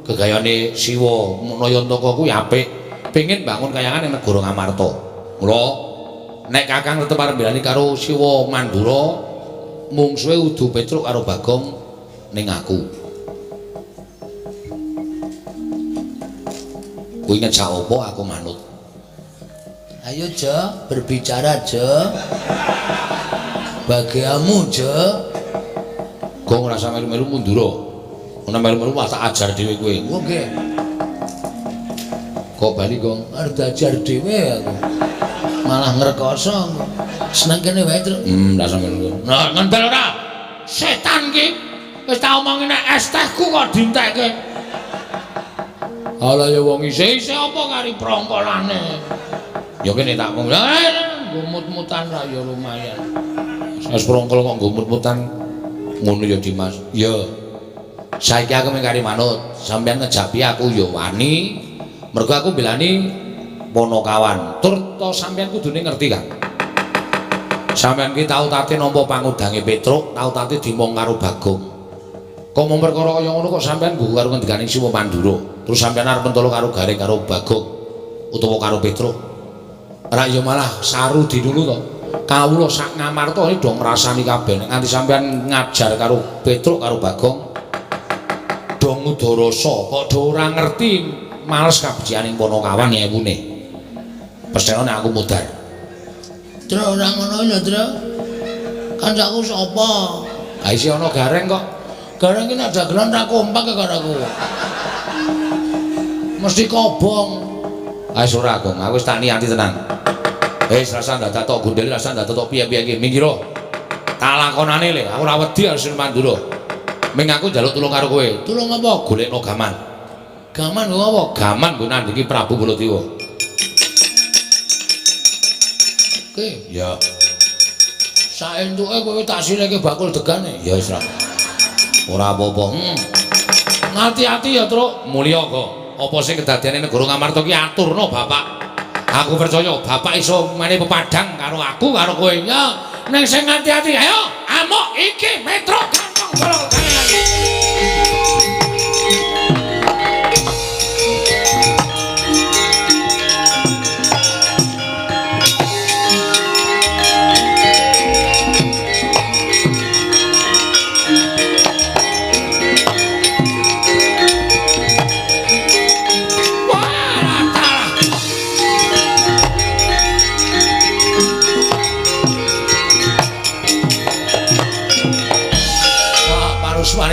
Gegayane Siwa Nayantaka kuwi apik. Pengin bangun kayangan ing negara Ngamarta. Mula nek Kakang tetep arep mbilani karo Siwa Mandura, mungsuhe udu Petruk karo Bagong ning aku. Kuwi ngejak apa aku manut. Ayo Jo, berbicara Jo. Bagiamu Jo. Gong ora usah melu-melu mundura. Ana melu-melu malah tak ajar dhewe kowe. Oke. Kok bali Gong? Arep diajar dhewe aku. Malah ngrekoso aku. Seneng kene wae, Truk. Ora usah melu. Nah, ngendel ora? Setan ki. Wis tak omongi nek es tehku kok dientekke. Ala ya wong isih-isih apa kari prongkolane. Ya kene tak mung. Ngumut-mutan ra ya lumayan. Wis prongkol kok ngumut-mutan ngono ya Dimas. Ya. Saiki aku mung kari manut, sampeyan ngejak piye aku ya wani. Mergo aku mbelani Panakawan. Tur to sampeyan kudune ngerti kan. Sampeyan ki tau tate nampa pangudange Petruk, tau tate dimong karo Bagong. Kok mung perkara kaya ngono kok sampeyan nggo karo ngendikane Siwa Mandura. Terus sampeyan arep mentolo karo Gareng karo Bagong utawa karo Petruk. Ora ya malah saru dinulu to. Kawula sak Ngamarta iki do ngrasani kabeh. Nek nganti sampeyan ngajar karo Petruk karo Bagong do ngudarasa kok do ora ngerti males kabecikaning Panakawan ewune. Pesthene aku mudhar. Truk ora ngono lho, Truk. Kancaku sapa? Ha isih ana Gareng kok. Gareng iki nek dagelan ra kompak karo aku. Mesti kobong. Ah wis ora, Gong. Aku wis tak niati tenan. Wis rasa dadak tok gondeli, rasa dadak tok piye-piye iki. Minggir. Tak lakonane le, aku ora wedi karo Sri Mandura. Ming aku njaluk tulung karo kowe. Tulung apa? Golekno gaman. Gaman nggo apa? Gaman nggo nandingi Prabu Baladewa. Oke. Ya. Saentuke kowe tak sileke bakul degane. Ya wis ra. Ora apa-apa. Ngati-ati ya, Truk. Mulya kok. Apa sing kedadiane negara Ngamarta ki aturno Bapak. Aku percaya Bapak iso menehi pepadang karo aku karo kowe. Ya, ning sing ngati-ati ayo amuk iki Metro Gantong Bolong.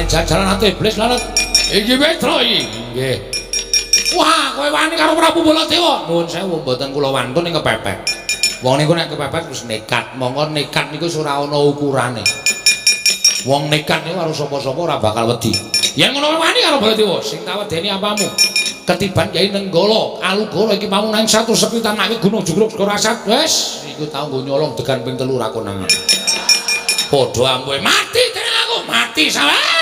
Jajaran ate iblis lalat. Iki Petro iki. Nggih. Wah, kowe wani karo Prabu Baladewa. Nuwun sewu mboten kula wantun ing kepepet. Wong niku nek kepepet wis nekat. Monggo nekat niku wis ora ana ukurane. Wong nekat niku karo sapa-sapa ora bakal wedi. Yen ngono kowe wani karo Baladewa, sing tak wedeni apamu? Ketiban Kyai Nenggala, Alugoro iki mau nang satu sepi tanake Gunung Jugruk Segara Asat. Wis, iku tau nggo nyolong degan ping 3 ra konangan. Padha ampuhe mati tenang aku, mati salah.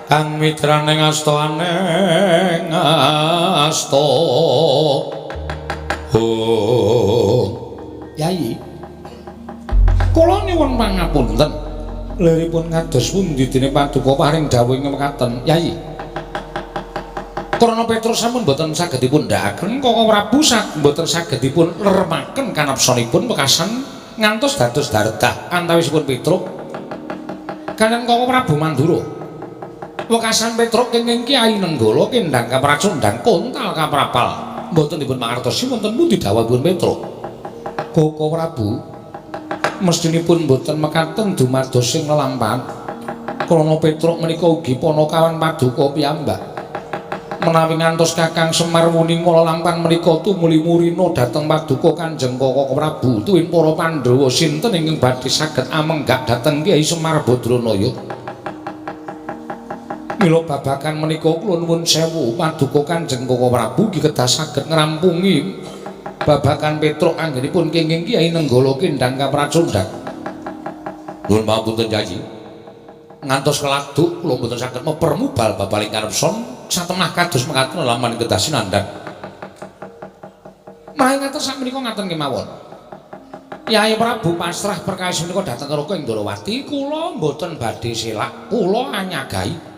Kang mitrane ngasta aneng asta. Oh. Yai. Kula nyuwun pangapunten. Liripun kados pundi dene paduka paring dawuh ing mekaten, Yai. Krana Petrus sampun boten saged dipun ndhakaken, Koko Prabu mboten saged dipun leremaken kanapsanipun wekasan ngantos dados dardah antawisipun Petruk kaliyan Koko Prabu Mandura. Wekasan Petruk kenging Kyai Nenggala kendhang kapracundhang kontal kaprapal mboten dipun mangertosi wonten pundi dawuhipun Petruk. Koko Prabu mestinipun mboten mekaten dumados sing lelampahan. Krana Petruk menika ugi panakawan paduka piyambak. Menawi ngantos Kakang Semar wuninga lelampahan menika tumuli murina dhateng paduka Kanjeng Koko Prabu tuwin para Pandhawa sinten ingkang badhe saged amenggak dhateng Kyai Semar Badranaya. Mila babagan menika kula nuwun sewu paduka Kanjeng Koko Prabu ugi kedah saged ngrampungi babagan Petruk anggenipun kenging Kyai Nenggala kendhang kapracundhang. Nuwun pangapunten Kyai. Ngantos keladuk kula mboten saged mepermubal babaling kanepson satemah kados mekaten laman kedah sinandhang. Menawi ngaten sakmenika ngaten kemawon. Yai Prabu pasrah perkawis menika dhateng Raka ing Ndrawati, kula mboten badhe selak, kula anyagahi.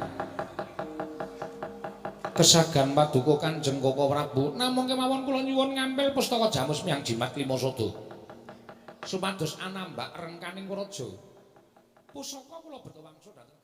Kesagan paduka Kanjeng Koko Prabu. Namung kemawon kula nyuwun ngampil pustaka Jamus Miang Jimat Lima Sada. Supados anambak rengkaning praja. Pusaka kula beto wangsul dhateng